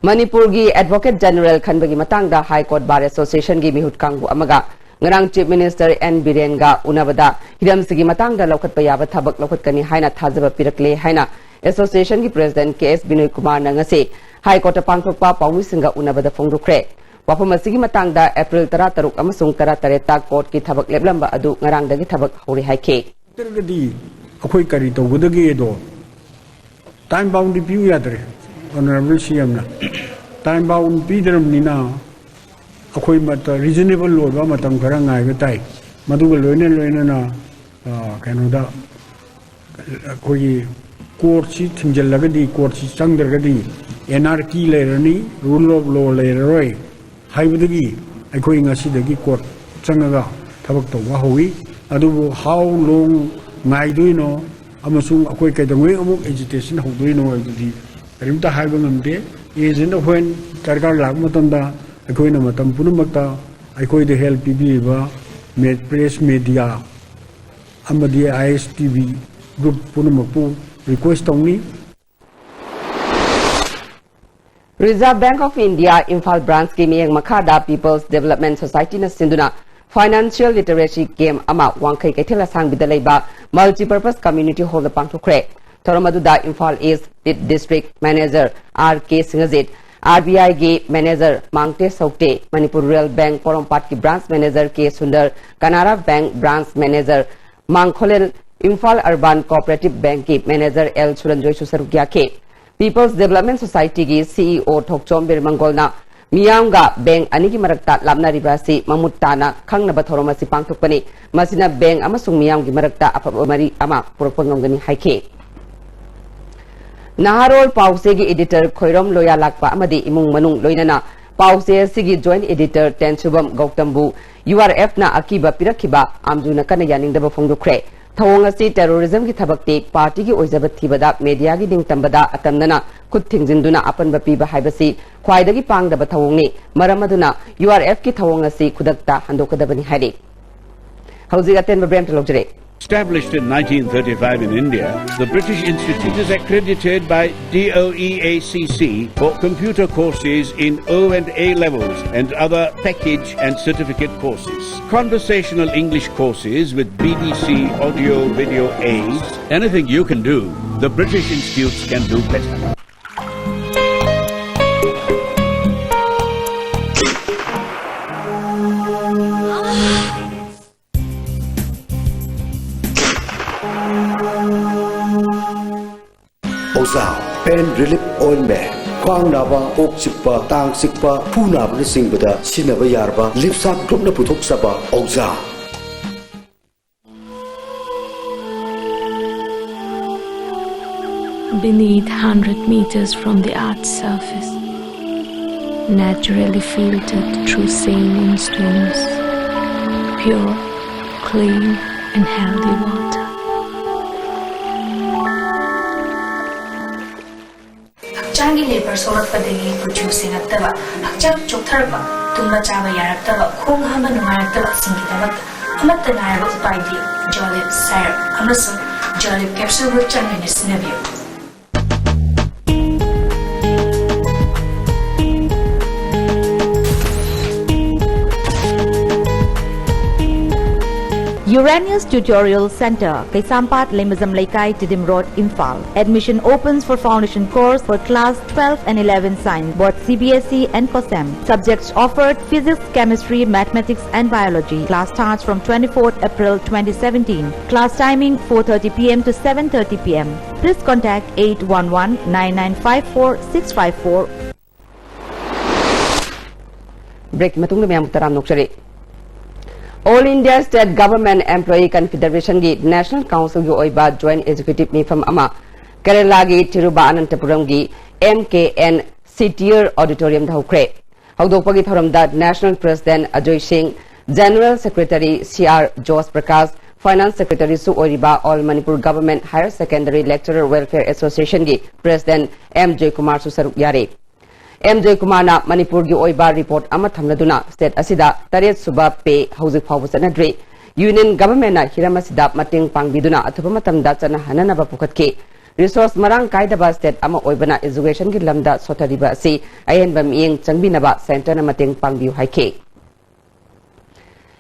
ꯃꯅꯤꯄꯨꯔꯒꯤ Advocate General ꯈꯟꯕꯒꯤ ꯃꯇꯥꯡꯗ High Court Bar Association ꯒꯤ ꯃꯤꯍꯨꯠ ꯀꯥꯡꯕꯨ ꯑꯃꯒ ꯉꯔꯥꯡ Chief Minister N ꯕꯤꯔꯦꯟꯒ ꯎꯅꯕꯗ ꯍꯤꯔꯝꯁꯤꯒꯤ ꯃꯇꯥꯡꯗ ꯂꯧꯈꯠꯄ ꯌꯥꯕ ꯊꯕꯛ ꯂꯧꯈꯠꯀꯅꯤ ꯍꯥꯏꯅ ꯊꯥꯖꯕ ꯄꯤꯔꯛꯂꯦ ꯍꯥꯏꯅ Association ꯒꯤ President ꯀꯦ ꯑꯦꯁ ꯕꯤꯅꯣꯏ ꯀꯨꯃꯥꯔꯅ ꯉꯁꯤ High Court ꯇ ꯄꯥꯡꯊꯣꯛꯄ ꯄꯥꯎꯃꯤꯁꯤꯡꯒ ꯎꯅꯕꯗ ꯐꯣꯡꯗꯣꯛꯈ꯭ꯔꯦ꯫ ꯋꯥꯐꯝ ꯑꯁꯤꯒꯤ ꯃꯇꯥꯡꯗ April ꯇꯔꯥꯇꯔꯨꯛ ꯑꯃꯁꯨꯡ ꯇꯔꯥꯇꯔꯦꯠꯇ court ꯀꯤ ꯊꯕꯛ ꯂꯦꯞꯂꯝꯕ ꯑꯗꯨ ꯉꯔꯥꯡꯗꯒꯤ ꯊꯕꯛ ꯍꯧꯔꯦ ꯍꯥꯏꯈꯤ꯫ ꯅꯠꯇ꯭ꯔꯒꯗꯤ ꯑꯩꯈꯣꯏ ꯀꯔꯤ ꯇꯧꯒꯗꯒꯦꯗꯣ ꯇꯥꯏꯝ ꯕꯥꯎꯟꯗꯤ ꯄꯤꯌꯨ ꯌꯥꯗ꯭ꯔꯦ꯫ ꯑꯣꯅꯔꯦꯕꯜ ꯁꯤ ꯑꯦꯝꯅ ꯇꯥꯏꯝ ꯕꯥꯎꯟ ꯄꯤꯗ꯭ꯔꯕꯅꯤꯅ ꯑꯩꯈꯣꯏ ꯃꯇ ꯔꯤꯖꯅꯦꯕꯜ ꯑꯣꯏꯕ ꯃꯇꯝ ꯈꯔ ꯉꯥꯏꯕ ꯇꯥꯏ꯫ ꯃꯗꯨꯒ ꯂꯣꯏꯅ ꯂꯣꯏꯅꯅ, ꯑ, ꯀꯩꯅꯣꯗ ꯑꯩꯈꯣꯏꯒꯤ ꯀꯣꯔꯠꯁꯤ ꯊꯤꯡꯖꯤꯜꯂꯒꯗꯤ, ꯀꯣꯔꯠꯁꯤ ꯆꯪꯗ꯭ꯔꯒꯗꯤ ꯑꯦꯅꯥꯔꯀꯤ ꯂꯩꯔꯅꯤ, ꯔꯨꯜ ꯑꯣꯐ ꯂꯣ ꯂꯩꯔꯔꯣꯏ ꯍꯥꯏꯕꯗꯒꯤ ꯑꯩꯈꯣꯏ ꯉꯁꯤꯗꯒꯤ ꯀꯣꯔꯠ ꯆꯪꯉꯒ ꯊꯕꯛ ꯇꯧꯕ ꯍꯧꯏ꯫ ꯑꯗꯨꯕꯨ how long ꯉꯥꯏꯗꯣꯏꯅꯣ ꯑꯃꯁꯨꯡ ꯑꯩꯈꯣꯏ ꯀꯩꯗꯧꯉꯩ ꯑꯃꯨꯛ ꯑꯦꯖꯤꯇꯦꯁꯟ ꯍꯧꯗꯣꯏꯅꯣ ꯍꯥꯏꯕꯗꯨꯗꯤ ꯀꯔꯤꯝꯇ ꯍꯥꯏꯕ ꯉꯝꯗꯦ꯫ As and when ꯗꯔꯀꯥꯔ ꯂꯥꯛꯄ ꯃꯇꯝꯗ ꯑꯩꯈꯣꯏꯅ ꯃꯇꯝ ꯄꯨꯝꯅꯃꯛꯇ ꯑꯩꯈꯣꯏꯗ ꯍꯦꯜꯞ ꯄꯤꯕꯤꯔꯤꯕ ꯃꯦ-, ꯄ꯭ꯔꯦꯁ ꯃꯦꯗꯤꯌꯥ ꯑꯃꯗꯤ ꯑꯥꯏ ꯑꯦꯁ ꯇꯤ ꯚꯤ ꯒ꯭ꯔꯨꯞ ꯄꯨꯝꯅꯃꯛꯄꯨ ꯔꯤꯀ꯭ꯋꯦꯁ ꯇꯧꯅꯤ꯫ Reserve Bank of India Imphal Branch ꯀꯤ ꯃꯤꯠꯌꯦꯡ ꯃꯈꯥꯗ People's Development Society ꯅ ꯁꯤꯟꯗꯨꯅ Financial Literacy Camp ꯑꯃ ꯋꯥꯡꯈꯩ ꯀꯩꯊꯦꯜ ꯑꯁꯥꯡꯕꯤꯗ ꯂꯩꯕ Multipurpose Community Hall ꯗ ꯄꯥꯡꯊꯣꯛꯈ꯭ꯔꯦ꯫ ꯊꯧꯔꯝ ꯑꯗꯨꯗ ꯏꯝꯐꯥꯜ ꯏꯁ ꯕꯤꯠ district manager R K Singhajit, R B I ꯒꯤ manager Mangte Soute, Manipur rural bank ꯄꯣꯔꯣꯝꯄꯥꯠꯀꯤ branch manager K Sundar, Canara bank branch manager Mangkholel, Imphal urban cooperative ꯕꯦꯡꯛꯀꯤ ꯃꯦꯅꯦꯖꯔ ꯑꯦꯜ ꯁꯨꯔꯟꯖꯣꯏꯁꯨ ꯁꯔꯨꯛ ꯌꯥꯈꯤ꯫ People's Development Society ꯒꯤ ꯁꯤ ꯏ ꯑꯣ ꯊꯣꯛꯆꯣꯝ ꯕꯤꯔꯃꯪꯒꯣꯜꯅ ꯃꯤꯌꯥꯝꯒ ꯕꯦꯡꯛ ꯑꯅꯤꯒꯤ ꯃꯔꯛꯇ ꯂꯥꯞꯅꯔꯤꯕ ꯑꯁꯤ ꯃꯃꯨꯠ ꯇꯥꯅ ꯈꯪꯅꯕ ꯊꯧꯔꯝ ꯑꯁꯤ ꯄꯥꯡꯊꯣꯛꯄꯅꯤ꯫ ꯃꯁꯤꯅ ꯕꯦꯡꯛ ꯑꯃꯁꯨꯡ ꯃꯤꯌꯥꯝꯒꯤ ꯃꯔꯛꯇ ꯑꯐꯕ ꯃꯔꯤ ꯑꯃ ꯄꯨꯔꯛꯄ ꯉꯝꯒꯅꯤ ꯍꯥꯏꯈꯤ꯫ ꯅꯍꯥꯔꯣꯜ ꯄꯥꯎꯆꯦꯒꯤ ꯏꯗꯤꯇꯔ ꯈꯣꯏꯔꯣꯝ ꯂꯣꯌꯥꯂꯥꯛꯄ ꯑꯃꯗꯤ ꯏꯃꯨꯡ ꯃꯅꯨꯡ ꯂꯣꯏꯅꯅ ꯄꯥꯎꯆꯦ ꯑꯁꯤꯒꯤ ꯖꯣꯏꯟꯠ ꯏꯗꯤꯇꯔ ꯇꯦꯟꯁꯨꯕꯝ ꯒꯧꯇꯝꯕꯨ ꯌꯨ ꯑꯥꯔ ꯑꯦꯐꯅ ꯑꯀꯤꯕ ꯄꯤꯔꯛꯈꯤꯕ ꯑꯥꯝꯖꯨꯅ ꯀꯟꯅ ꯌꯥꯅꯤꯡꯗꯕ ꯐꯣꯡꯗꯣꯛꯈ꯭ꯔꯦ꯫ ꯊꯧꯑꯣꯡ ꯑꯁꯤ ꯇꯦꯔꯣꯔꯤꯖꯝꯒꯤ ꯊꯕꯛꯇꯤ ꯄꯥꯔꯇꯤꯒꯤ ꯑꯣꯏꯖꯕ ꯊꯤꯕꯗ ꯃꯦꯗꯤꯌꯥꯒꯤ ꯅꯤꯡꯇꯝꯕꯗ ꯑꯇꯝꯅꯅ ꯈꯨꯠ ꯊꯤꯡꯖꯤꯟꯗꯨꯅ ꯑꯄꯟꯕ ꯄꯤꯕ ꯍꯥꯏꯕꯁꯤ ꯈ꯭ꯋꯥꯏꯗꯒꯤ ꯄꯥꯡꯗꯕ ꯊꯧꯑꯣꯡꯅꯤ꯫ ꯃꯔꯝ ꯑꯗꯨꯅ ꯌꯨ ꯑꯥꯔ ꯑꯦꯐꯀꯤ ꯊꯧꯑꯣꯡ ꯑꯁꯤ ꯈꯨꯗꯛꯇ ꯍꯟꯗꯣꯛꯀꯗꯕꯅꯤ ꯍꯥꯏꯔꯤ꯫ ꯍꯧꯖꯤꯛ ꯑꯇꯦꯟꯕ ꯕ꯭ꯔꯦꯛ ꯑꯃꯇ ꯂꯧꯖꯔꯦ꯫ Established in nineteen thirty-five in India, the British Institute is accredited by D O E A C C for computer courses in O and A levels and other package and certificate courses. Conversational English courses with B B C audio video aids. Anything you can do, the British Institutes can do better. ꯑꯣꯛꯖꯥ ꯄꯦꯟ ꯔꯤꯂꯤꯐ ꯑꯣꯏꯟꯃꯦꯟ, ꯈ꯭ꯋꯥꯡ ꯅꯥꯕ, ꯀꯣꯛ ꯆꯤꯛꯄ, ꯇꯥꯡ ꯆꯤꯛꯄ, ꯈꯨ ꯅꯥꯕꯅꯆꯤꯡꯕꯗ ꯁꯤꯖꯤꯟꯅꯕ ꯌꯥꯔꯕ ꯂꯤꯞꯁꯥꯞ ꯒ꯭ꯔꯨꯞꯅ ꯄꯨꯊꯣꯛꯆꯕ ꯑꯣꯛꯖꯥ꯫ Beneath, hundred meters from the earth's surface, naturally filtered through saline streams, pure, clean, and healthy water. ꯍꯛꯆꯥꯡꯒꯤ ꯂꯦꯕꯔ ꯁꯣꯛꯂꯛꯄꯗꯒꯤ ꯀꯨꯆꯨ ꯁꯦꯡꯉꯛꯇꯕ, ꯍꯛꯆꯥꯡ ꯆꯣꯛꯊꯔꯛꯄ, ꯇꯨꯝꯕ ꯆꯥꯕ ꯌꯥꯔꯛꯇꯕ, ꯈꯣꯡ ꯍꯥꯝꯕ ꯅꯨꯡꯉꯥꯏꯔꯛꯇꯕꯁꯤꯡꯒꯤꯗꯃꯛꯇ ꯑꯃꯠꯇ ꯉꯥꯏꯔꯕ ꯎꯄꯥꯏꯗꯤ ꯖꯣꯂꯤꯞ ꯁꯥꯏꯔꯞ ꯑꯃꯁꯨꯡ ꯖꯣꯂꯤꯞ ꯀꯦꯞꯁꯨꯜꯕꯨ ꯆꯥꯡ ꯅꯥꯏꯅ ꯁꯤꯖꯤꯟꯅꯕꯤꯌꯨ꯫ Uranius Tutorial Center, Kaisampat, Lemazam Leikai, Tidim Road, Imphal. Admission opens for foundation course for class twelve and eleven science, both C B S E and COSEM. Subjects offered: physics, chemistry, mathematics, and biology. Class starts from twenty-fourth April twenty seventeen. Class timing four thirty p m to seven thirty p m. Please contact eight one one nine nine five four six five four. Break ꯃꯇꯨꯡꯗ ꯃꯌꯥꯝ ꯇꯔꯥꯝꯅ ꯑꯣꯛꯆꯔꯤ꯫ All India State Government Employee Confederationꯒꯤ National Councilꯒꯤ ꯑꯣꯏꯕ Joint Executive ꯃꯤꯐꯝ ꯑꯃ ꯀꯦꯔꯂꯥꯒꯤ ꯊꯤꯔꯨꯕꯑꯅꯟꯇꯄꯨꯔꯝꯒꯤ M K N Chettiar Auditoriumꯗ ꯍꯧꯈ꯭ꯔꯦ꯫ ꯍꯧꯗꯣꯛꯄꯒꯤ ꯊꯧꯔꯝꯗ National President ꯑꯖꯣꯏ ꯁꯤꯡ, General Secretary C R José Prakash, Finance Secretaryꯁꯨ ꯑꯣꯏꯔꯤꯕ All Manipur Government Higher Secondary Lecturer Welfare Associationꯒꯤ President M ꯖꯣꯏꯀꯨꯃꯥꯔꯁꯨ ꯁꯔꯨꯛ ꯌꯥꯔꯤ꯫ M ꯖꯣꯏꯀꯨꯃꯥꯔꯅ ꯃꯅꯤꯄꯨꯔꯒꯤ ꯑꯣꯏꯕ report ꯑꯃ ꯊꯝꯂꯗꯨꯅ state ꯑꯁꯤꯗ ꯇꯔꯦꯠ ꯁꯨꯕ pay ꯍꯧꯖꯤꯛ ꯐꯥꯎꯕ ꯆꯠꯅꯗ꯭ꯔꯤ꯫ Union Governmentꯅ ꯍꯤꯔꯝ ꯑꯁꯤꯗ ꯃꯇꯦꯡ ꯄꯥꯡꯕꯤꯗꯨꯅ ꯑꯊꯨꯕ ꯃꯇꯝꯗ ꯆꯠꯅꯍꯟꯅꯅꯕ ꯄꯨꯈꯠꯈꯤ꯫ Resource ꯃꯔꯥꯡ ꯀꯥꯏꯗꯕ state ꯑꯃ ꯑꯣꯏꯕꯅ educationꯒꯤ ꯂꯝꯗ ꯁꯣꯊꯔꯤꯕ ꯑꯁꯤ ꯑꯍꯦꯟꯕ ꯃꯤꯠꯌꯦꯡ ꯆꯪꯕꯤꯅꯕ centreꯅ ꯃꯇꯦꯡ ꯄꯥꯡꯕꯤꯌꯨ ꯍꯥꯏꯈꯤ꯫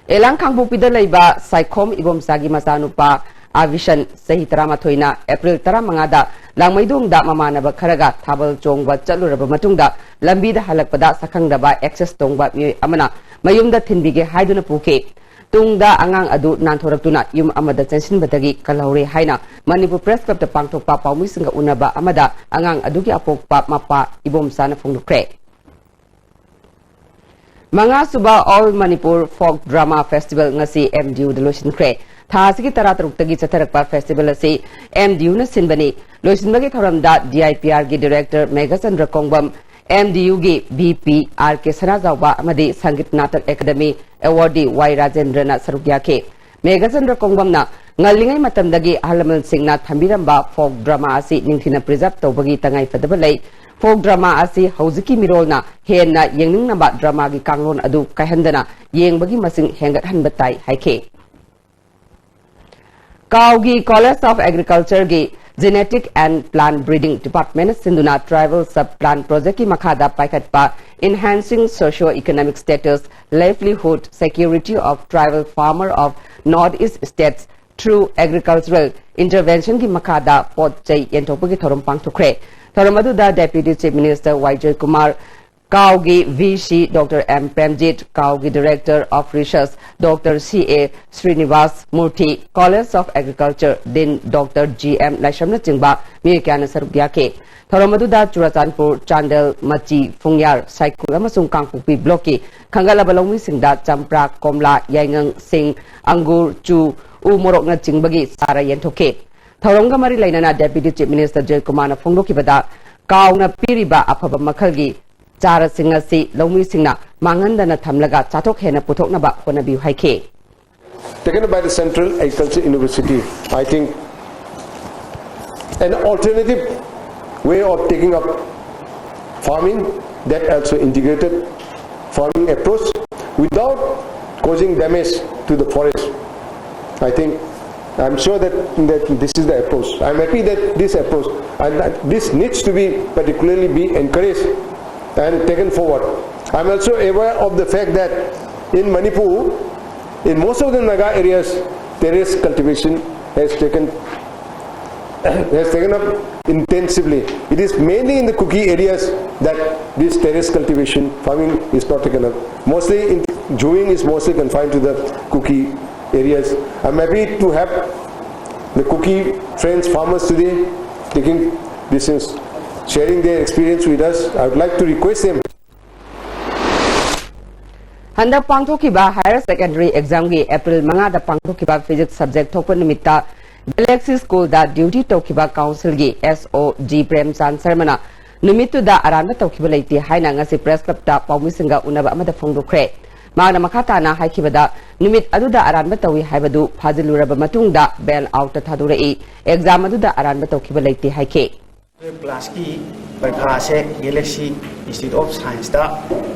ꯑꯦꯂꯥꯡ ꯈꯥꯡꯄꯣꯛꯄꯤꯗ ꯂꯩꯕ ꯁꯥꯏꯈꯣꯝ ꯏꯕꯣꯝꯆꯥꯒꯤ ꯃꯆꯥꯅꯨꯄꯥ ꯑꯥꯕꯤꯁꯟ, ꯆꯍꯤ ꯇꯔꯥꯃꯥꯊꯣꯏꯅ April ꯇꯔꯥꯃꯉꯥꯗ ꯂꯥꯡꯃꯩꯗꯣꯡꯗ ꯃꯃꯥꯟꯅꯕ ꯈꯔꯒ ꯊꯥꯕꯜ ꯆꯣꯡꯕ ꯆꯠꯂꯨꯔꯕ ꯃꯇꯨꯡꯗ ꯂꯝꯕꯤꯗ ꯍꯜꯂꯛꯄꯗ ꯁꯛꯈꯪꯗꯕ Access ꯇꯣꯡꯕ ꯃꯤꯑꯣꯏ ꯑꯃꯅ ꯃꯌꯨꯝꯗ ꯊꯤꯟꯕꯤꯒꯦ ꯍꯥꯏꯗꯨꯅ ꯄꯨꯈꯤ꯫ ꯇꯨꯡꯗ ꯑꯉꯥꯡ ꯑꯗꯨ ꯅꯥꯟꯊꯣꯔꯛꯇꯨꯅ ꯌꯨꯝ ꯑꯃꯗ ꯆꯦꯟꯁꯤꯟꯕꯗꯒꯤ ꯀꯜꯍꯧꯔꯦ ꯍꯥꯏꯅ ꯃꯅꯤꯄꯨꯔ ꯄ꯭ꯔꯦꯁ ꯀ꯭ꯂꯕꯇ ꯄꯥꯡꯊꯣꯛꯄ ꯄꯥꯎꯃꯤꯁꯤꯡꯒ ꯎꯅꯕ ꯑꯃꯗ ꯑꯉꯥꯡ ꯑꯗꯨꯒꯤ ꯑꯄꯣꯛꯄ ꯃꯄꯥ ꯏꯕꯣꯝꯆꯥꯅ ꯐꯣꯡꯗꯣꯛꯈ꯭ꯔꯦ꯫ ꯃꯉꯥꯁꯨꯕ All Manipur Folk Drama Festival ꯉꯁꯤ ꯑꯦꯝ ꯗꯤ ꯌꯨꯗ ꯂꯣꯏꯁꯤꯟꯈ꯭ꯔꯦ꯫ ꯊꯥ ꯑꯁꯤꯒꯤ ꯇꯔꯥꯇꯔꯨꯛꯇꯒꯤ ꯆꯠꯊꯔꯛꯄ ꯐꯦꯁꯇꯤꯚꯦꯜ ꯑꯁꯤ ꯑꯦꯝ ꯗꯤ ꯌꯨꯅ ꯁꯤꯟꯕꯅꯤ꯫ ꯂꯣꯏꯁꯤꯟꯕꯒꯤ ꯊꯧꯔꯝꯗ D I P ꯑꯥꯔꯒꯤ director Meghachandra ꯀꯣꯡꯕꯝ, M D ꯌꯨꯒꯤ ꯚꯤ ꯄꯤ ꯑꯥꯔ ꯀꯦ ꯁꯅꯥꯖꯥꯎꯕ ꯑꯃꯗꯤ ꯁꯪꯒꯤꯠ ꯅꯥꯇꯛ ꯑꯦꯀꯥꯗꯃꯤ ꯑꯦꯋꯥꯔꯗꯤ ꯋꯥꯏ ꯔꯥꯖꯦꯟꯗ꯭ꯔꯅ ꯁꯔꯨꯛ ꯌꯥꯈꯤ꯫ ꯃꯦꯘꯆꯟꯗ꯭ꯔ ꯀꯣꯡꯕꯝꯅ ꯉꯜꯂꯤꯉꯩ ꯃꯇꯝꯗꯒꯤ ꯑꯍꯜ ꯂꯃꯟꯁꯤꯡꯅ ꯊꯝꯕꯤꯔꯝꯕ ꯐꯣꯛ ꯗ꯭ꯔꯃꯥ ꯑꯁꯤ ꯅꯤꯡꯊꯤꯅ ꯄ꯭ꯔꯤꯖꯔꯕ ꯇꯧꯕꯒꯤ ꯇꯉꯥꯏꯐꯗꯕ ꯂꯩ꯫ ꯐꯣꯛ ꯗ꯭ꯔꯃꯥ ꯑꯁꯤ ꯍꯧꯖꯤꯛꯀꯤ ꯃꯤꯔꯣꯜꯅ ꯍꯦꯟꯅ ꯌꯦꯡꯅꯤꯡꯅꯕ ꯗ꯭ꯔꯃꯥꯒꯤ ꯀꯥꯡꯂꯣꯟ ꯑꯗꯨ ꯀꯥꯏꯍꯟꯗꯅ ꯌꯦꯡꯕꯒꯤ ꯃꯁꯤꯡ ꯍꯦꯟꯒꯠꯍꯟꯕ ꯇꯥꯏ ꯍꯥꯏꯈꯤ꯫ ꯀꯥꯎꯒꯤ College of Agricultureꯒꯤ Genetic and Plant Breeding Department ꯁꯤꯟꯗꯨꯅ Tribal Sub Plant Projectꯀꯤ ꯃꯈꯥꯗ ꯄꯥꯏꯈꯠꯄ Enhancing Socio-Economic Status, Livelihood, Security of Tribal Farmer of North East States Through Agricultural Interventionꯒꯤ ꯃꯈꯥꯗ ꯄꯣꯠ ꯆꯩ ꯌꯦꯟꯊꯣꯛꯄꯒꯤ ꯊꯧꯔꯝ ꯄꯥꯡꯊꯣꯛꯈ꯭ꯔꯦ꯫ ꯊꯧꯔꯝ ꯑꯗꯨꯗ Deputy Chief Minister Y Joykumar, ꯀꯥꯎꯒꯤ V C doctor M Premjit, ꯀꯥꯎꯒꯤ Director of Research doctor C A Srinivas Murthy, College of Agriculture Dean doctor G M ꯂꯥꯏꯁ꯭ꯔꯝꯅꯆꯤꯡꯕ ꯃꯤꯑꯣꯏ ꯀꯌꯥꯅ ꯁꯔꯨꯛ ꯌꯥꯈꯤ꯫ ꯊꯧꯔꯝ ꯑꯗꯨꯗ ꯆꯨꯔꯥꯆꯥꯟꯄꯨꯔ, ꯆꯥꯟꯗꯦꯜ, ꯃꯆꯤ, ꯐꯨꯡꯌꯥꯔ, ꯁꯥꯏꯀꯨꯜ ꯑꯃꯁꯨꯡ ꯀꯥꯡꯄꯣꯛꯄꯤ ꯕ꯭ꯂꯣꯛꯀꯤ ꯈꯟꯒꯠꯂꯕ ꯂꯧꯃꯤꯁꯤꯡꯗ ꯆꯝꯄ꯭ꯔꯥ, ꯀꯣꯝꯂꯥ, ꯌꯥꯏꯉꯪ, ꯁꯤꯡ, ꯑꯪꯒꯨꯔ, ꯆꯨ, ꯎ ꯃꯣꯔꯣꯛꯅꯆꯤꯡꯕꯒꯤ ꯆꯥꯔ ꯌꯦꯟꯊꯣꯛꯈꯤ꯫ ꯊꯧꯔꯝꯒ ꯃꯔꯤ ꯂꯩꯅꯅ Deputy Chief Minister ꯖꯣꯏꯀꯨꯃꯥꯔꯅ ꯐꯣꯡꯗꯣꯛꯈꯤꯕꯗ, ꯀꯥꯎꯅ ꯄꯤꯔꯤꯕ ꯑꯐꯕ ꯃꯈꯜꯒꯤ ꯆꯥꯔꯁꯤꯡ ꯑꯁꯤ ꯂꯧꯃꯤꯁꯤꯡꯅ ꯃꯥꯡꯍꯟꯗꯅ ꯊꯝꯂꯒ ꯆꯥꯊꯣꯛ ꯍꯦꯟꯅ ꯄꯨꯊꯣꯛꯅꯕ ꯍꯣꯠꯅꯕꯤꯌꯨ ꯍꯥꯏꯈꯤ꯫ Taken up by the Central Agriculture University, I think an alternative way of taking up farming, that also integrated farming approach without causing damage to the forest. I think I'm sure that, that this is the approach. I'm happy that this approach and that this needs to be particularly be encouraged and taken forward. I'm also aware of the fact that in Manipur, in most of the Naga areas, terrace cultivation has taken has taken up intensively. It is mainly in the Kuki areas that this terrace cultivation farming is not taken up. Mostly in Jowing is mostly confined to the Kuki areas. I'm happy to have the Kuki friends farmers today taking this is sharing their experience with us. I would like to request them. ꯍꯟꯗꯛ ꯄꯥꯡꯊꯣꯛꯈꯤꯕ higher secondary examꯒꯤ April ꯃꯉꯥꯗ ꯄꯥꯡꯊꯣꯛꯈꯤꯕ physics subject ꯊꯣꯛꯄ ꯅꯨꯃꯤꯠꯇ Galaxy Schoolꯗ duty ꯇꯧꯈꯤꯕ councilꯒꯤ S O G ꯄ꯭ꯔꯦꯝꯆꯥꯟ ꯁꯔꯃꯅ ꯅꯨꯃꯤꯠꯇꯨꯗ ꯑꯔꯥꯟꯕ ꯇꯧꯈꯤꯕ ꯂꯩꯇꯦ ꯍꯥꯏꯅ ꯉꯁꯤ press clubꯇ ꯄꯥꯎꯃꯤꯁꯤꯡꯒ ꯎꯅꯕ ꯑꯃꯗ ꯐꯣꯡꯗꯣꯛꯈ꯭ꯔꯦ꯫ ꯃꯍꯥꯛꯅ ꯃꯈꯥ ꯇꯥꯅ ꯍꯥꯏꯈꯤꯕꯗ, ꯅꯨꯃꯤꯠ ꯑꯗꯨꯗ ꯑꯔꯥꯟꯕ ꯇꯧꯏ ꯍꯥꯏꯕꯗꯨ ꯐꯥꯖꯤꯜꯂꯨꯔꯕ ꯃꯇꯨꯡꯗ bail outꯇ ꯊꯥꯗꯣꯔꯛꯏ꯫ Exam ꯑꯗꯨꯗ ꯑꯔꯥꯟꯕ ꯇꯧꯈꯤꯕ ꯂꯩꯇꯦ ꯍꯥꯏꯈꯤ꯫ Twelve classꯀꯤ ꯄꯔꯤꯈꯥꯁꯦ Galaxy Institute of Scienceꯇ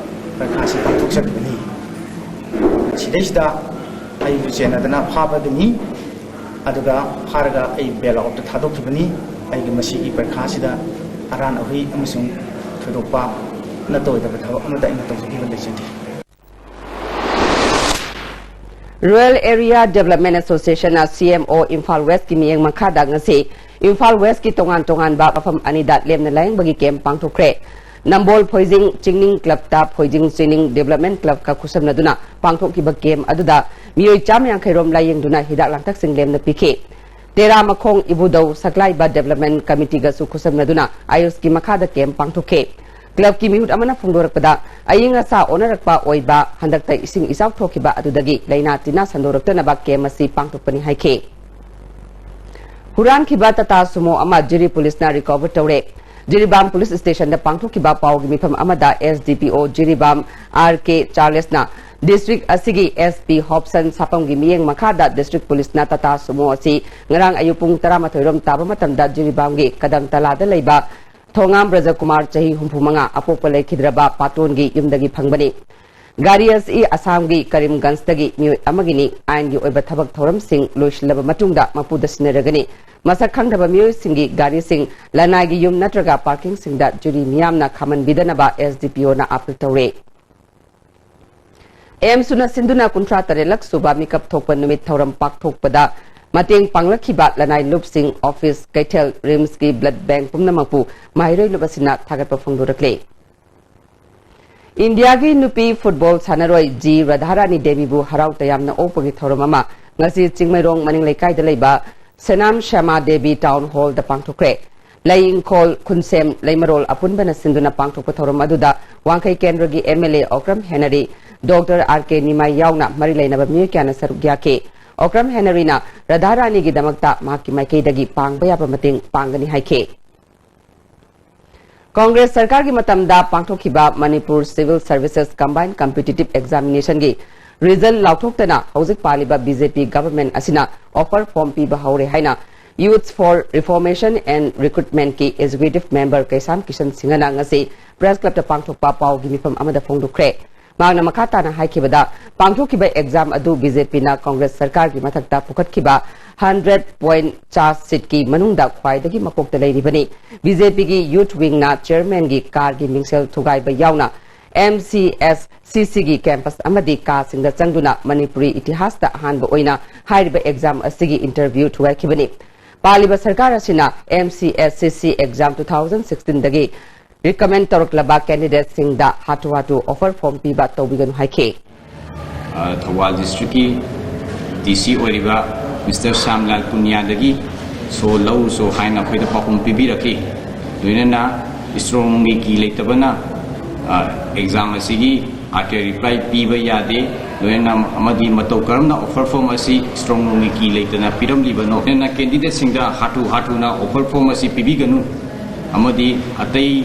ꯄꯔꯤꯈꯥꯁꯦ ꯄꯥꯡꯊꯣꯛꯆꯈꯤꯕꯅꯤ꯫ ꯁꯤꯗꯩꯁꯤꯗ ꯑꯩꯕꯨ ꯆꯦꯟꯅꯗꯅ ꯐꯥꯕꯒꯤꯅꯤ꯫ ꯑꯗꯨꯒ ꯐꯥꯔꯒ ꯑꯩ bail outꯇ ꯊꯥꯗꯣꯛꯈꯤꯕꯅꯤ꯫ ꯑꯩꯒꯤ ꯃꯁꯤꯒꯤ ꯄꯔꯤꯈꯥꯁꯤꯗ ꯑꯔꯥꯟ ꯑꯍꯩ ꯑꯃꯁꯨꯡ ꯊꯣꯏꯗꯣꯛꯄ ꯅꯠꯇ ꯑꯣꯏꯗꯕ ꯊꯕꯛ ꯑꯃꯠꯇ ꯑꯩꯅ ꯇꯧꯖꯈꯤꯕ ꯂꯩꯖꯗꯦ꯫ Rural Area Development Associationꯅ C M O Imphal Westꯀꯤ ꯃꯤꯠꯌꯦꯡ ꯃꯈꯥꯗ ꯉꯁꯤ ꯏꯝꯐꯥꯜ Westꯀꯤ ꯇꯣꯉꯥꯟ ꯇꯣꯉꯥꯟꯕ ꯃꯐꯝ ꯑꯅꯤꯗ ꯂꯦꯝꯅ ꯂꯥꯌꯦꯡꯕꯒꯤ camp ꯄꯥꯡꯊꯣꯛꯈ꯭ꯔꯦ꯫ ꯅꯝꯕꯣꯜ ꯐꯣꯏꯖꯤꯡ ꯆꯤꯡꯅꯤꯡ clubꯇ ꯐꯣꯏꯖꯤꯡ ꯆꯤꯡꯅꯤꯡ development clubꯀ ꯈꯨꯠꯁꯝꯅꯗꯨꯅ ꯄꯥꯡꯊꯣꯛꯈꯤꯕ camp ꯑꯗꯨꯗ ꯃꯤꯑꯣꯏ ꯆꯥꯝꯃ ꯌꯥꯡꯈꯩ ꯔꯣꯝ ꯂꯥꯌꯦꯡꯗꯨꯅ ꯍꯤꯗꯥꯛ ꯂꯥꯡꯊꯛꯁꯤꯡ ꯂꯦꯝꯅ ꯄꯤꯈꯤ꯫ ꯇꯦꯔꯥ ꯃꯈꯣꯡ ꯏꯕꯨꯙꯧ ꯁꯛꯂꯥꯏꯕ Development Committeeꯒꯁꯨ ꯈꯨꯠꯁꯝꯅꯗꯨꯅ AYUSꯀꯤ ꯃꯈꯥꯗ camp ꯄꯥꯡꯊꯣꯛꯈꯤ꯫ Clubꯀꯤ ꯃꯤꯍꯨꯠ ꯑꯃꯅ ꯐꯣꯡꯗꯣꯔꯛꯄꯗ, ꯑꯏꯪ ꯑꯁꯥ ꯑꯣꯟꯅꯔꯛꯄ ꯑꯣꯏꯕ, ꯍꯟꯗꯛꯇ ꯏꯁꯤꯡ ꯏꯆꯥꯎ ꯊꯣꯛꯈꯤꯕ ꯑꯗꯨꯗꯒꯤ ꯂꯩꯅꯥ ꯇꯤꯟꯅ ꯁꯟꯗꯣꯔꯛꯇꯅꯕ camp ꯑꯁꯤ ꯄꯥꯡꯊꯣꯛꯄꯅꯤ ꯍꯥꯏꯈꯤ꯫ ꯍꯨꯔꯥꯟꯈꯤꯕ Tata Sumo ꯑꯃ ꯖꯤꯔꯤ ꯄꯨꯂꯤꯁꯅ recover ꯇꯧꯔꯦ꯫ ꯖꯤꯔꯤꯕꯥꯝ police stationꯗ ꯄꯥꯡꯊꯣꯛꯈꯤꯕ ꯄꯥꯎꯒꯤ ꯃꯤꯐꯝ ꯑꯃꯗ S D P O Jiribam R K Charlesꯅ district ꯑꯁꯤꯒꯤ S P Hobson ꯁꯥꯄꯝꯒꯤ ꯃꯤꯠꯌꯦꯡ ꯃꯈꯥꯗ district ꯄꯨꯂꯤꯁꯅ Tata Sumo ꯑꯁꯤ ꯉꯔꯥꯡ ꯑꯌꯨꯛ ꯄꯨꯡ ꯇꯔꯥꯃꯥꯊꯣꯏ ꯔꯣꯝ ꯇꯥꯕ ꯃꯇꯝꯗ ꯖꯤꯔꯤꯕꯥꯝꯒꯤ ꯀꯗꯝ ꯇꯂꯥꯗ ꯂꯩꯕ ꯊꯣꯉꯥꯝ ꯕ꯭ꯔꯖꯀꯨꯃꯥꯔ ꯆꯍꯤ ꯍꯨꯝꯐꯨ ꯃꯉꯥ ꯑꯄꯣꯛꯄ ꯂꯩꯈꯤꯗ꯭ꯔꯕ ꯄꯥꯇꯣꯟꯒꯤ ꯌꯨꯝꯗꯒꯤ ꯐꯪꯕꯅꯤ꯫ ꯒꯥꯔꯤ ꯑꯁꯤ ꯑꯁꯥꯝꯒꯤ ꯀꯔꯤꯝꯒꯟꯖꯇꯒꯤ ꯃꯤꯑꯣꯏ ꯑꯃꯒꯤꯅꯤ꯫ ꯑꯥꯏꯟꯒꯤ ꯑꯣꯏꯕ ꯊꯕꯛ ꯊꯧꯔꯝꯁꯤꯡ ꯂꯣꯏꯁꯤꯜꯂꯕ ꯃꯇꯨꯡꯗ ꯃꯄꯨꯗ ꯁꯤꯟꯅꯔꯒꯅꯤ꯫ ꯃꯁꯛ ꯈꯪꯗꯕ ꯃꯤꯑꯣꯏꯁꯤꯡꯒꯤ ꯒꯥꯔꯤꯁꯤꯡ ꯂꯅꯥꯏꯒꯤ ꯌꯨꯝ ꯅꯠꯇ꯭ꯔꯒ parkingꯁꯤꯡꯗ ꯖꯤꯔꯤ ꯃꯤꯌꯥꯝꯅ ꯈꯥꯝꯍꯟꯕꯤꯗꯅꯕ S D P Oꯅ appeal ꯇꯧꯔꯦ꯫ ꯑꯦꯝꯁꯨꯅ ꯁꯤꯟꯗꯨꯅ ꯀꯨꯟꯊ꯭ꯔꯥ ꯇꯔꯦꯠꯂꯛ ꯁꯨꯕ ꯃꯤꯀꯞ ꯊꯣꯛꯄ ꯅꯨꯃꯤꯠ ꯊꯧꯔꯝ ꯄꯥꯡꯊꯣꯛꯄꯗ ꯃꯇꯦꯡ ꯄꯥꯡꯂꯛꯈꯤꯕ ꯂꯅꯥꯏ ꯂꯨꯞꯁꯤꯡ, office, ꯀꯩꯊꯦꯜ, RIMSꯀꯤ blood bank ꯄꯨꯝꯅꯃꯛꯄꯨ ꯃꯍꯩꯔꯣꯏ ꯂꯨꯞ ꯑꯁꯤꯅ ꯊꯥꯒꯠꯄ ꯐꯣꯡꯗꯣꯔꯛꯂꯦ꯫ ꯏꯟꯗꯤꯌꯥꯒꯤ ꯅꯨꯄꯤ ꯐꯨꯠꯕꯣꯜ ꯁꯥꯟꯅꯔꯣꯏ ꯖꯤ ꯔꯥꯙꯥꯔꯥꯅꯤ ꯗꯦꯕꯤꯕꯨ ꯍꯔꯥꯎ ꯇꯌꯥꯝꯅ ꯑꯣꯛꯄꯒꯤ ꯊꯧꯔꯝ ꯑꯃ ꯉꯁꯤ ꯆꯤꯡꯃꯩꯔꯣꯡ ꯃꯅꯤꯡ ꯂꯩꯀꯥꯏꯗ ꯂꯩꯕ ꯁꯦꯅꯥꯝ ꯁ꯭ꯌꯥꯃꯥ ꯗꯦꯕꯤ ꯇꯥꯎꯟ ꯍꯣꯜꯗ ꯄꯥꯡꯊꯣꯛꯈ꯭ꯔꯦ꯫ ꯂꯩ ꯏꯪꯈꯣꯜ, ꯈꯨꯟꯁꯦꯝ, ꯂꯩꯃꯔꯣꯜ ꯑꯄꯨꯟꯕꯅ ꯁꯤꯟꯗꯨꯅ ꯄꯥꯡꯊꯣꯛꯄ ꯊꯧꯔꯝ ꯑꯗꯨꯗ ꯋꯥꯡꯈꯩ ꯀꯦꯟꯗ꯭ꯔꯒꯤ M L A Okram Henry, doctor R K Nimai ꯌꯥꯎꯅ ꯃꯔꯤ ꯂꯩꯅꯕ ꯃꯤꯑꯣꯏ ꯀꯌꯥꯅ ꯁꯔꯨꯛ ꯌꯥꯈꯤ꯫ ꯑꯣꯀ꯭ꯔꯝ ꯍꯦꯅꯔꯤꯅ ꯔꯥꯙꯥꯔꯥꯅꯤꯒꯤꯗꯃꯛꯇ ꯃꯍꯥꯛꯀꯤ ꯃꯥꯏꯀꯩꯗꯒꯤ ꯄꯥꯡꯕ ꯌꯥꯕ ꯃꯇꯦꯡ ꯄꯥꯡꯒꯅꯤ ꯍꯥꯏꯈꯤ꯫ ꯀꯪꯒ꯭ꯔꯦꯁ ꯁꯔꯀꯥꯔꯒꯤ ꯃꯇꯝꯗ ꯄꯥꯡꯊꯣꯛꯈꯤꯕ Manipur Civil Services Combined Competitive Examinationꯒꯤ result ꯂꯥꯎꯊꯣꯛꯇꯅ ꯍꯧꯖꯤꯛ ꯄꯥꯜꯂꯤꯕ ꯕꯤ ꯖꯦ ꯄꯤ government ꯑꯁꯤꯅ offer form ꯄꯤꯕ ꯍꯧꯔꯦ ꯍꯥꯏꯅ Youth for Reformation and Recruitmentꯀꯤ executive member ꯀꯩꯁꯥꯝ ꯀꯤꯁꯟ ꯁꯤꯡꯍꯅ ꯉꯁꯤ press clubꯇ ꯄꯥꯡꯊꯣꯛꯄ ꯄꯥꯎꯒꯤ ꯃꯤꯐꯝ ꯑꯃꯗ ꯐꯣꯡꯗꯣꯛꯈ꯭ꯔꯦ꯫ ꯃꯍꯥꯛꯅ ꯃꯈꯥ ꯇꯥꯅ ꯍꯥꯏꯈꯤꯕꯗ, ꯄꯥꯡꯊꯣꯛꯈꯤꯕ exam ꯑꯗꯨ ꯕꯤ ꯖꯦ ꯄꯤꯅ ꯀꯪꯒ꯭ꯔꯦꯁ ꯁꯔꯀꯥꯔꯒꯤ ꯃꯊꯛꯇ ꯄꯨꯈꯠꯈꯤꯕ hundred point ꯆꯥ seatꯀꯤ ꯃꯅꯨꯡꯗ ꯈ꯭ꯋꯥꯏꯗꯒꯤ ꯃꯀꯣꯛꯇ ꯂꯩꯔꯤꯕꯅꯤ꯫ ꯕꯤ ꯖꯦ ꯄꯤꯒꯤ youth wingꯅ chairmanꯒꯤ ꯀꯥꯔꯒꯤ ꯃꯤꯡꯁꯦꯜ ꯊꯨꯒꯥꯏꯕ ꯌꯥꯎꯅ ꯑꯦꯝ ꯁꯤ ꯑꯦꯁ ꯁꯤ ꯁꯤꯒꯤ campus ꯑꯃꯗꯤ ꯀꯥꯁꯤꯡꯗ ꯆꯪꯗꯨꯅ ꯃꯅꯤꯄꯨꯔꯤ ꯏꯇꯤꯍꯥꯁꯇ ꯑꯍꯥꯟꯕ ꯑꯣꯏꯅ ꯍꯥꯏꯔꯤꯕ exam ꯑꯁꯤꯒꯤ interview ꯊꯨꯒꯥꯏꯈꯤꯕꯅꯤ꯫ ꯄꯥꯜꯂꯤꯕ ꯁꯔꯀꯥꯔ ꯑꯁꯤꯅ ꯑꯦꯝ ꯁꯤ ꯑꯦꯁ ꯁꯤ ꯁꯤ exam two thousand sixteenꯗꯒꯤ recommend ꯇꯧꯔꯛꯂꯕ candidateꯁꯤꯡꯗ ꯍꯥꯊꯨ ꯍꯥꯊꯨ offer form ꯄꯤꯕ ꯇꯧꯕꯤꯒꯅꯨ ꯍꯥꯏꯈꯤ꯫ ꯑ, ꯊꯧꯕꯥꯜ districtꯀꯤ ꯗꯤ ꯁꯤ ꯑꯣꯏꯔꯤꯕ ꯃꯤꯁꯇꯔ ꯁ꯭ꯌꯥꯝꯂꯥꯜ ꯄꯨꯅꯤꯌꯥꯗꯒꯤ ꯁꯣ ꯂꯧꯔꯨꯁꯣ ꯍꯥꯏꯅ ꯑꯩꯈꯣꯏꯗ ꯄꯥꯎꯈꯨꯝ ꯄꯤꯕꯤꯔꯛꯈꯤ꯫ ꯂꯣꯏꯅꯅ strong roomꯒꯤ key ꯂꯩꯇꯕꯅ, ꯑ, exam ꯑꯁꯤꯒꯤ ꯑꯥꯔ ꯇꯤ ꯑꯥꯏ reply ꯄꯤꯕ ꯌꯥꯗꯦ꯫ ꯂꯣꯏꯅꯅ ꯑꯃꯗꯤ ꯃꯇꯧ ꯀꯔꯝꯅ offer form ꯑꯁꯤ strong roomꯒꯤ key ꯂꯩꯇꯅ ꯄꯤꯔꯝꯂꯤꯕꯅꯣ? ꯂꯣꯏꯅꯅ candidateꯁꯤꯡꯗ ꯍꯥꯊꯨ ꯍꯥꯊꯨꯅ offer form ꯑꯁꯤ ꯄꯤꯕꯤꯒꯅꯨ꯫ ꯑꯃꯗꯤ ꯑꯇꯩ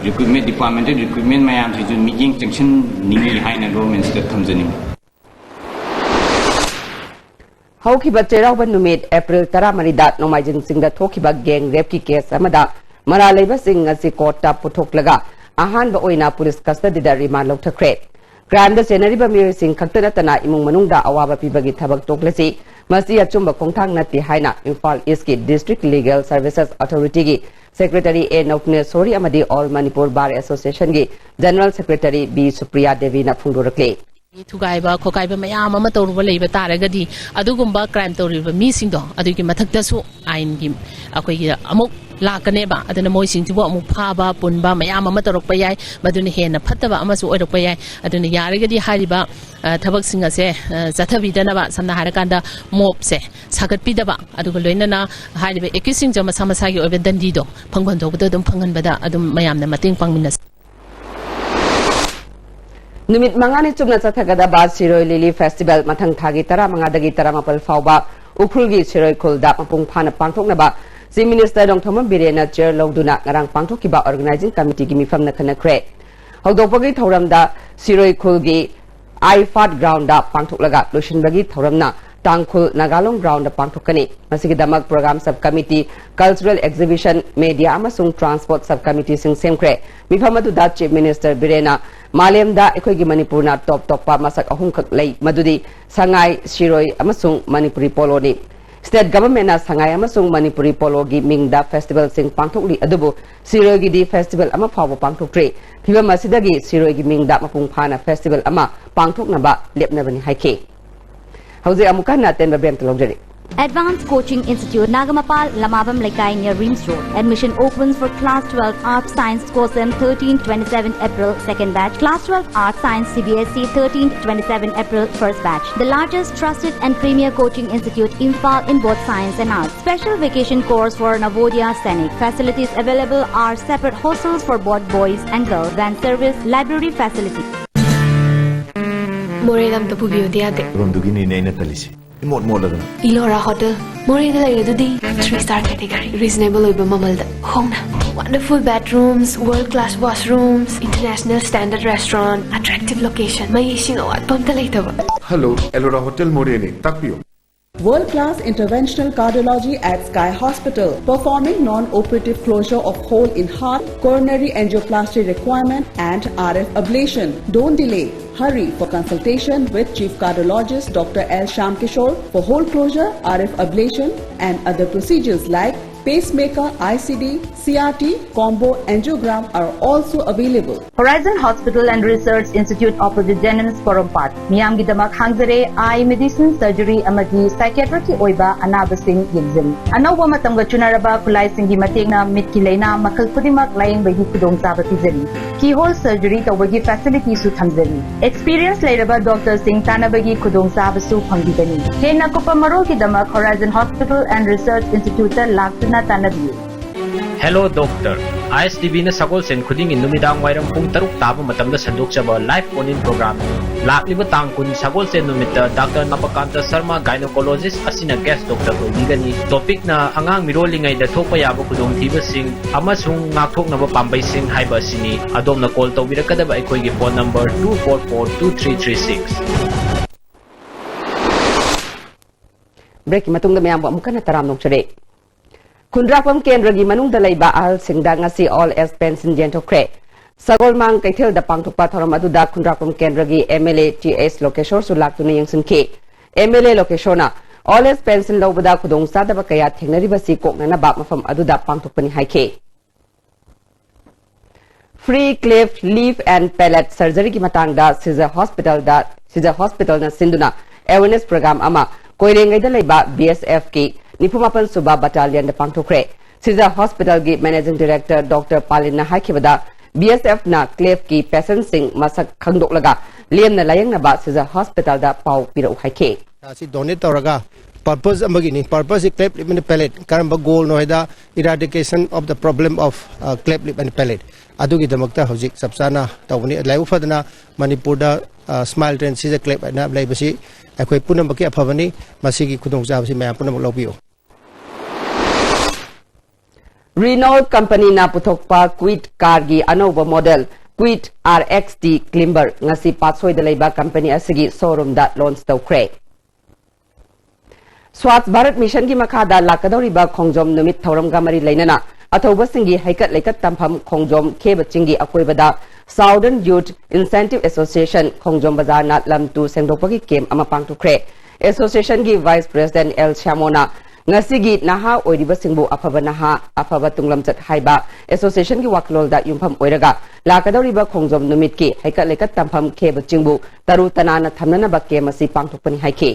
recruitment, departmental recruitment ꯃꯌꯥꯝꯁꯤꯁꯨ ꯃꯤꯠꯌꯦꯡ ꯆꯪꯁꯤꯟꯅꯤꯡꯏ ꯍꯥꯏꯅ governmentꯁꯤꯗ ꯊꯝꯖꯅꯤꯡꯏ꯫ ꯍꯧꯈꯤꯕ ꯆꯩꯔꯥꯎꯕ ꯅꯨꯃꯤꯠ April ꯇꯔꯥꯃꯔꯤꯗ ꯅꯣꯡꯃꯥꯏꯖꯤꯡ ꯆꯤꯡꯗ ꯊꯣꯛꯈꯤꯕ gang rapeꯀꯤ case ꯑꯃꯗ ꯃꯔꯥꯜ ꯂꯩꯕꯁꯤꯡ ꯉꯁꯤ courtꯇ ꯄꯨꯊꯣꯛꯂꯒ ꯑꯍꯥꯟꯕ ꯑꯣꯏꯅ police custodyꯗ remand ꯂꯧꯊꯈ꯭ꯔꯦ꯫ Crimeꯗ ꯆꯦꯟꯅꯔꯤꯕ ꯃꯤꯑꯣꯏꯁꯤꯡ ꯈꯛꯇ ꯅꯠꯇꯅ ꯏꯃꯨꯡ ꯃꯅꯨꯡꯗ ꯑꯋꯥꯕ ꯄꯤꯕꯒꯤ ꯊꯕꯛ ꯇꯣꯛꯂꯁꯤ, ꯃꯁꯤ ꯑꯆꯨꯝꯕ ꯈꯣꯡꯊꯥꯡ ꯅꯠꯇꯦ ꯍꯥꯏꯅ Imphal Eastꯀꯤ District Legal Services Authorityꯒꯤ Secretary ꯑꯦ ꯅꯧꯄꯅꯦꯁꯣꯔꯤ ꯑꯃꯗꯤ All Manipur Bar Associationꯒꯤ General Secretary ꯕꯤ ꯁꯨꯄ꯭ꯔꯤꯌꯥ ꯗꯦꯕꯤꯅ ꯐꯣꯡꯗꯣꯔꯛꯂꯤ꯫ ꯊꯨꯒꯥꯏꯕ ꯈꯣꯠꯀꯥꯏꯕ ꯃꯌꯥꯝ ꯑꯃ ꯇꯧꯔꯨꯕ ꯂꯩꯕ ꯇꯥꯔꯒꯗꯤ, ꯑꯗꯨꯒꯨꯝꯕ crime ꯇꯧꯔꯤꯕ ꯃꯤꯁꯤꯡꯗꯣ ꯑꯗꯨꯒꯤ ꯃꯊꯛꯇꯁꯨ ꯑꯥꯏꯟꯒꯤ ꯑꯩꯈꯣꯏꯒꯤ ꯑꯃꯨꯛ ꯂꯥꯛꯀꯅꯦꯕ꯫ ꯑꯗꯨꯅ ꯃꯣꯏꯁꯤꯡꯁꯤꯕꯨ ꯑꯃꯨꯛ ꯐꯥꯕ ꯄꯨꯟꯕ ꯃꯌꯥꯝ ꯑꯃ ꯇꯧꯔꯛꯄ ꯌꯥꯏ, ꯃꯗꯨꯅ ꯍꯦꯟꯅ ꯐꯠꯇꯕ ꯑꯃꯁꯨ ꯑꯣꯏꯔꯛꯄ ꯌꯥꯏ꯫ ꯑꯗꯨꯅ ꯌꯥꯔꯒꯗꯤ ꯍꯥꯏꯔꯤꯕ, ꯑ, ꯊꯕꯛꯁꯤꯡ ꯑꯁꯦ, ꯑ, ꯆꯠꯊꯕꯤꯗꯅꯕ, ꯁꯝꯅ ꯍꯥꯏꯔꯀꯥꯟꯗ ꯃꯣꯞꯁꯦ ꯁꯥꯒꯠꯄꯤꯗꯕ, ꯑꯗꯨꯒ ꯂꯣꯏꯅꯅ ꯍꯥꯏꯔꯤꯕ ꯑꯦꯀ꯭ꯌꯨꯁꯁꯤꯡꯁꯦ ꯃꯁꯥ ꯃꯁꯥꯒꯤ ꯑꯣꯏꯕ ꯗꯟꯗꯤꯗꯣ ꯐꯪꯐꯝ ꯊꯣꯛꯄꯗꯣ ꯑꯗꯨꯝ ꯐꯪꯍꯟꯕꯗ ꯑꯗꯨꯝ ꯃꯌꯥꯝꯅ ꯃꯇꯦꯡ ꯄꯥꯡꯃꯤꯟꯅꯁꯤ꯫ ꯅꯨꯃꯤꯠ ꯃꯉꯥꯅꯤ ꯆꯨꯞꯅ ꯆꯠꯊꯒꯗꯕ ꯁꯤꯔꯣꯏ ꯂꯤꯂꯤ ꯐꯦꯁꯇꯤꯚꯦꯜ ꯃꯊꯪ ꯊꯥꯒꯤ ꯇꯔꯥꯃꯉꯥꯗꯒꯤ ꯇꯔꯥꯃꯥꯄꯜ ꯐꯥꯎꯕ ꯎꯈ꯭ꯔꯨꯜꯒꯤ ꯁꯤꯔꯣꯏ ꯈꯨꯜꯗ ꯃꯄꯨꯡ ꯐꯥꯅ ꯄꯥꯡꯊꯣꯛꯅꯕ ꯆꯤꯐ ꯃꯤꯅꯤꯁꯇꯔ ꯅꯣꯡꯊꯣꯝꯕꯝ ꯕꯤꯔꯦꯟꯅ ꯆꯤꯌꯔ ꯂꯧꯗꯨꯅ ꯉꯔꯥꯡ ꯄꯥꯡꯊꯣꯛꯈꯤꯕ ꯑꯣꯔꯒꯅꯥꯏꯖꯤꯡ ꯀꯃꯤꯇꯤꯒꯤ ꯃꯤꯐꯝꯅ ꯈꯟꯅꯈ꯭ꯔꯦ꯫ ꯍꯧꯗꯣꯛꯄꯒꯤ ꯊꯧꯔꯝꯗ ꯁꯤꯔꯣꯏ ꯈꯨꯜꯒꯤ ꯑꯥꯏ ꯐꯥꯠ ꯒ꯭ꯔꯥꯎꯟꯗ ꯄꯥꯡꯊꯣꯛꯂꯒ ꯂꯣꯏꯁꯤꯟꯕꯒꯤ ꯊꯧꯔꯝꯅ ꯇꯥꯡꯈꯨꯜ ꯅꯥꯒꯥꯂꯣꯡ ꯒ꯭ꯔꯥꯎꯟꯗ ꯄꯥꯡꯊꯣꯛꯀꯅꯤ꯫ ꯃꯁꯤꯒꯤꯗꯃꯛ programme sub committee, cultural exhibition, media ꯑꯃꯁꯨꯡ ꯇ꯭ꯔꯥꯟꯁꯄꯣꯔꯠ ꯁꯕ ꯀꯃꯤꯇꯤꯁꯤꯡ ꯁꯦꯝꯈ꯭ꯔꯦ꯫ ꯃꯤꯐꯝ ꯑꯗꯨꯗ ꯆꯤꯐ ꯃꯤꯅꯤꯁꯇꯔ ꯕꯤꯔꯦꯟꯅ ꯃꯥꯂꯦꯝꯗ ꯑꯩꯈꯣꯏꯒꯤ ꯃꯅꯤꯄꯨꯔꯅ ꯇꯣꯞ ꯇꯣꯞꯄ ꯃꯁꯛ ꯑꯍꯨꯝꯈꯛ ꯂꯩ, ꯃꯗꯨꯗꯤ ꯁꯉꯥꯏ, ꯁꯤꯔꯣꯏ ꯑꯃꯁꯨꯡ ꯃꯅꯤꯄꯨꯔꯤ ꯄꯣꯂꯣꯅꯤ꯫ ꯁ꯭ꯇꯦꯠ ꯒꯚꯔꯟꯃꯦꯟꯠꯅ ꯁꯉꯥꯏ ꯑꯃꯁꯨꯡ ꯃꯅꯤꯄꯨꯔꯤ ꯄꯣꯂꯣꯒꯤ ꯃꯤꯡꯗ ꯐꯦꯁꯇꯤꯚꯦꯜꯁꯤꯡ ꯄꯥꯡꯊꯣꯛꯂꯤ, ꯑꯗꯨꯕꯨ ꯁꯤꯔꯣꯏꯒꯤꯗꯤ ꯐꯦꯁꯇꯤꯚꯦꯜ ꯑꯃ ꯐꯥꯎꯕ ꯄꯥꯡꯊꯣꯛꯇ꯭ꯔꯤ꯫ ꯐꯤꯚꯝ ꯑꯁꯤꯗꯒꯤ ꯁꯤꯔꯣꯏꯒꯤ ꯃꯤꯡꯗ ꯃꯄꯨꯡ ꯐꯥꯅ ꯐꯦꯁꯇꯤꯚꯦꯜ ꯑꯃ ꯄꯥꯡꯊꯣꯛꯅꯕ ꯂꯦꯞꯅꯕꯅꯤ ꯍꯥꯏꯈꯤ꯫ ꯍꯧꯖꯤꯛ ꯑꯃꯨꯛ ꯍꯟꯅ ꯑꯇꯦꯟꯕ ꯕ꯭ꯔꯦꯛ ꯑꯃꯇ ꯂꯧꯖꯔꯤ꯫ Advanced Coaching Institute, Nagamapal, Lamabam Lekai near Rims Road. Admission opens for class twelve Arts Science, COSEM, thirteenth twenty-seven April, second batch. Class twelve Arts Science, C B S E, thirteenth twenty-seven April, first batch. The largest trusted and premier coaching institute, Imphal, in both science and arts. Special vacation course for Navodaya Sainik. Facilities available are separate hostels for both boys and girls, van service, library facility. ꯃꯣꯔꯦꯗ ꯑꯝꯇ ꯄꯨꯕꯤꯌꯨꯗꯤ ꯌꯥꯗꯦ꯫ ꯃꯐꯝꯗꯨꯒꯤꯅꯤꯅꯦ ꯑꯩꯅ ꯇꯜꯂꯤꯁꯦ, ꯏꯃꯣꯠ ꯃꯣꯠꯂꯗꯅ꯫ ꯏꯂꯣꯔꯥ ꯍꯣꯇꯦꯜ, ꯃꯣꯔꯦꯗ ꯂꯩꯔꯦ ꯑꯗꯨꯗꯤ꯫ Three star category, reasonable ꯑꯣꯏꯕ ꯃꯃꯜꯗ ꯍꯣꯡꯅ, wonderful bathrooms, world class washrooms, international standard restaurant, attractive location, ꯃꯩ ꯏꯁꯤꯡ ꯑꯋꯥꯠꯄ ꯑꯝꯇ ꯂꯩꯇꯕ꯫ Hello, Elora Hotel ꯃꯣꯔꯦꯅꯤ, ꯇꯥꯛꯄꯤꯌꯨ꯫ World class interventional cardiology at Sky Hospital, performing non-operative closure of hole in heart, coronary angioplasty requirement, and R F ablation. Don't delay. Hurry for consultation with Chief Cardiologist Doctor L Shyam Kishore for hole closure, R F ablation, and other procedures like Pacemaker, I C D, C R T, combo angiogram are also available. Horizon Hospital and Research Institute, opposite Jennings, Porompat. ꯃꯤꯌꯥꯝꯒꯤꯗꯃꯛ ꯍꯥꯡꯖꯔꯦ I medicine, surgery ꯑꯃꯗꯤ ꯁꯥꯏꯀꯦꯇ꯭ꯔꯤꯛꯀꯤ ꯑꯣꯏꯕ ꯑꯅꯥꯕꯁꯤꯡ ꯌꯦꯡꯖꯔꯤ꯫ ꯑꯅꯧꯕ ꯃꯇꯝꯒ ꯆꯨꯅꯔꯕ ꯈꯨꯠꯂꯥꯏꯁꯤꯡꯒꯤ ꯃꯇꯦꯡꯅ ꯃꯤꯠꯀꯤ ꯂꯥꯏꯅꯥ ꯃꯈꯜ ꯈꯨꯗꯤꯡꯃꯛ ꯂꯥꯌꯦꯡꯕꯒꯤ ꯈꯨꯗꯣꯡꯆꯥꯕ ꯄꯤꯖꯔꯤ꯫ ꯀꯤꯍꯣꯜ ꯁꯔꯖꯔꯤ ꯇꯧꯕꯒꯤ ꯐꯦꯁꯤꯂꯤꯇꯤꯁꯨ ꯊꯝꯖꯔꯤ꯫ ꯑꯦꯛꯁꯄꯤꯔꯤꯌꯦꯟꯁ ꯂꯩꯔꯕ ꯗꯣꯛꯇꯔꯁꯤꯡ ꯇꯥꯟꯅꯕꯒꯤ ꯈꯨꯗꯣꯡꯆꯥꯕꯁꯨ ꯐꯪꯕꯤꯒꯅꯤ꯫ ꯍꯦꯟꯅ ꯀꯨꯞꯄ ꯃꯔꯣꯜꯒꯤꯗꯃꯛ Horizon Hospital and Research Instituteꯇ ꯂꯥꯛꯇꯨꯅ ꯇꯥꯟꯅꯕꯤꯌꯨ꯫ Hello Doctor. ISTVꯅ ꯁꯒꯣꯜꯁꯦꯟ ꯈꯨꯗꯤꯡꯒꯤ ꯅꯨꯃꯤꯗꯥꯡ ꯋꯥꯏꯔꯝ ꯄꯨꯡ ꯇꯔꯨꯛ ꯇꯥꯕ ꯃꯇꯝꯗ ꯁꯟꯗꯣꯛꯆꯕ live phone-in program. ꯂꯥꯛꯂꯤꯕ ꯇꯥꯡ ꯀꯨꯟ ꯁꯒꯣꯜꯁꯦꯟ ꯅꯨꯃꯤꯠꯇ Doctor ꯅꯕꯀꯥꯟꯇ ꯁꯔꯃ, gynecologist ꯑꯁꯤꯅ guest doctor ꯑꯣꯏꯕꯤꯒꯅꯤ꯫ Topicꯅ ꯑꯉꯥꯡ ꯃꯤꯔꯣꯜꯂꯤꯉꯩꯗ ꯊꯣꯛꯄ ꯌꯥꯕ ꯈꯨꯗꯣꯡꯊꯤꯕꯁꯤꯡ ꯑꯃꯁꯨꯡ ꯉꯥꯛꯊꯣꯛꯅꯕ ꯄꯥꯝꯕꯩꯁꯤꯡ ꯍꯥꯏꯕ ꯑꯁꯤꯅꯤ꯫ ꯑꯗꯣꯝꯅ call ꯇꯧꯕꯤꯔꯛꯀꯗꯕ ꯑꯩꯈꯣꯏꯒꯤ phone number two four four two three three six꯫ ꯕ꯭ꯔꯦꯛꯀꯤ ꯃꯇꯨꯡꯗ ꯃꯌꯥꯝꯕꯨ ꯑꯃꯨꯛ ꯍꯟꯅ ꯇꯔꯥꯝꯅ ꯑꯣꯛꯆꯔꯤ꯫ ꯈꯨꯟꯗ꯭ꯔꯥꯛꯄꯝ ꯀꯦꯟꯗ꯭ꯔꯒꯤ ꯃꯅꯨꯡꯗ ꯂꯩꯕ ꯑꯍꯜꯁꯤꯡꯗ ꯉꯁꯤ Old Age Pension ꯌꯦꯟꯊꯣꯛꯈ꯭ꯔꯦ꯫ ꯁꯒꯣꯜꯃꯥꯡ ꯀꯩꯊꯦꯜꯗ ꯄꯥꯡꯊꯣꯛꯄ ꯊꯧꯔꯝ ꯑꯗꯨꯗ ꯈꯨꯟꯗ꯭ꯔꯥꯛꯄꯝ ꯀꯦꯟꯗ꯭ꯔꯒꯤ MLA Th ꯂꯣꯀꯦꯁꯣꯔꯁꯨ ꯂꯥꯛꯇꯨꯅ ꯌꯦꯡꯁꯤꯟꯈꯤ꯫ MLA ꯂꯣꯀꯦꯁꯣꯔꯅ Old Age Pension ꯂꯧꯕꯗ ꯈꯨꯗꯣꯡꯆꯥꯗꯕ ꯀꯌꯥ ꯊꯦꯡꯅꯔꯤꯕꯁꯤ ꯀꯣꯛꯅꯅꯕ ꯃꯐꯝ ꯑꯗꯨꯗ ꯄꯥꯡꯊꯣꯛꯄꯅꯤ ꯍꯥꯏꯈꯤ꯫ Free Cleft Lip and Palate Surgeryꯒꯤ ꯃꯇꯥꯡꯗ Caesar Hospitalꯗ, Caesar Hospitalꯅ ꯁꯤꯟꯗꯨꯅ awareness program ꯑꯃ ꯀꯣꯏꯔꯦꯡꯒꯩꯗ ꯂꯩꯕ BSFꯀꯤ ꯅꯤꯐꯨ ꯃꯥꯄꯟ ꯁꯨꯕ battalionꯗ ꯄꯥꯡꯊꯣꯛꯈ꯭ꯔꯦ꯫ Caesar Hospitalꯒꯤ Managing Director Doctor ꯄꯥꯂꯤꯟꯅ ꯍꯥꯏꯈꯤꯕꯗ, BSFꯅ cleftꯀꯤ patientꯁꯤꯡ ꯃꯁꯛ ꯈꯪꯗꯣꯛꯂꯒ ꯂꯦꯝꯅ ꯂꯥꯌꯦꯡꯅꯕ Caesar Hospitalꯗ ꯄꯥꯎ ꯄꯤꯔꯛꯎ ꯍꯥꯏꯈꯤ꯫ ꯑꯁꯤ donate ꯇꯧꯔꯒ purpose ꯑꯃꯒꯤꯅꯤ꯫ Purposeꯁꯤ cleft lip and palate꯫ ꯀꯔꯝꯕ goalꯅꯣ ꯍꯥꯏꯗ, eradication of the problem of, uh, cleft lip and palate꯫ ꯑꯗꯨꯒꯤꯗꯃꯛꯇ ꯍꯧꯖꯤꯛ ꯆꯞ ꯆꯥꯅ ꯇꯧꯕꯅꯤ꯫ ꯂꯥꯏꯕꯛ ꯐꯗꯅ ꯃꯅꯤꯄꯨꯔꯗ, uh, Smile Train Caesar Cleft ꯍꯥꯏꯅ ꯂꯩꯕꯁꯤ ꯑꯩꯈꯣꯏ ꯄꯨꯝꯅꯃꯛꯀꯤ ꯑꯐꯕꯅꯤ꯫ ꯃꯁꯤꯒꯤ ꯈꯨꯗꯣꯡꯆꯥꯕꯁꯤ ꯃꯌꯥꯝ ꯄꯨꯝꯅꯃꯛ ꯂꯧꯕꯤꯌꯨ꯫ Renault companyꯅ ꯄꯨꯊꯣꯛꯄ Kwid carꯒꯤ ꯑꯅꯧꯕ model Kwid RXT Climber ꯉꯁꯤ ꯄꯥꯠꯁꯣꯏꯗ ꯂꯩꯕ company ꯑꯁꯤꯒꯤ showroomꯗ launch ꯇꯧꯈ꯭ꯔꯦ꯫ Swachh Bharat Missionꯒꯤ ꯃꯈꯥꯗ ꯂꯥꯛꯀꯗꯧꯔꯤꯕ ꯈꯣꯡꯖꯣꯝ ꯅꯨꯃꯤꯠ ꯊꯧꯔꯝꯒ ꯃꯔꯤ ꯂꯩꯅꯅ ꯑꯊꯧꯕꯁꯤꯡꯒꯤ ꯍꯩꯀꯠ ꯂꯩꯀꯠ ꯇꯝꯐꯝ ꯈꯣꯡꯖꯣꯝ ꯈꯦꯕ ꯆꯤꯡꯒꯤ ꯑꯀꯣꯏꯕꯗ Southern Youth Incentive Association ꯈꯣꯡꯖꯣꯝ ꯕꯖꯥꯔꯅ ꯂꯝ ꯇꯨ ꯁꯦꯡꯗꯣꯛꯄꯒꯤ camp ꯑꯃ ꯄꯥꯡꯊꯣꯛꯈ꯭ꯔꯦ꯫ Associationꯒꯤ Vice President L ꯁ꯭ꯌꯥꯃꯣꯅ ꯉꯁꯤꯒꯤ ꯅꯍꯥ ꯑꯣꯏꯔꯤꯕꯁꯤꯡꯕꯨ ꯑꯐꯕ ꯅꯍꯥ, ꯑꯐꯕ ꯇꯨꯡꯂꯝꯆꯠ ꯍꯥꯏꯕ association ꯒꯤ ꯋꯥꯈꯜꯂꯣꯟꯗ ꯌꯨꯝꯐꯝ ꯑꯣꯏꯔꯒ ꯂꯥꯛꯀꯗꯧꯔꯤꯕ ꯈꯣꯡꯖꯣꯝ ꯅꯨꯃꯤꯠꯀꯤ ꯍꯩꯀꯠ ꯂꯩꯀꯠ ꯇꯝꯐꯝ ꯈꯦꯕ ꯆꯤꯡꯕꯨ ꯇꯔꯨ ꯇꯅꯥꯟꯅ ꯊꯝꯅꯅꯕ camp ꯑꯁꯤ ꯄꯥꯡꯊꯣꯛꯄꯅꯤ ꯍꯥꯏꯈꯤ꯫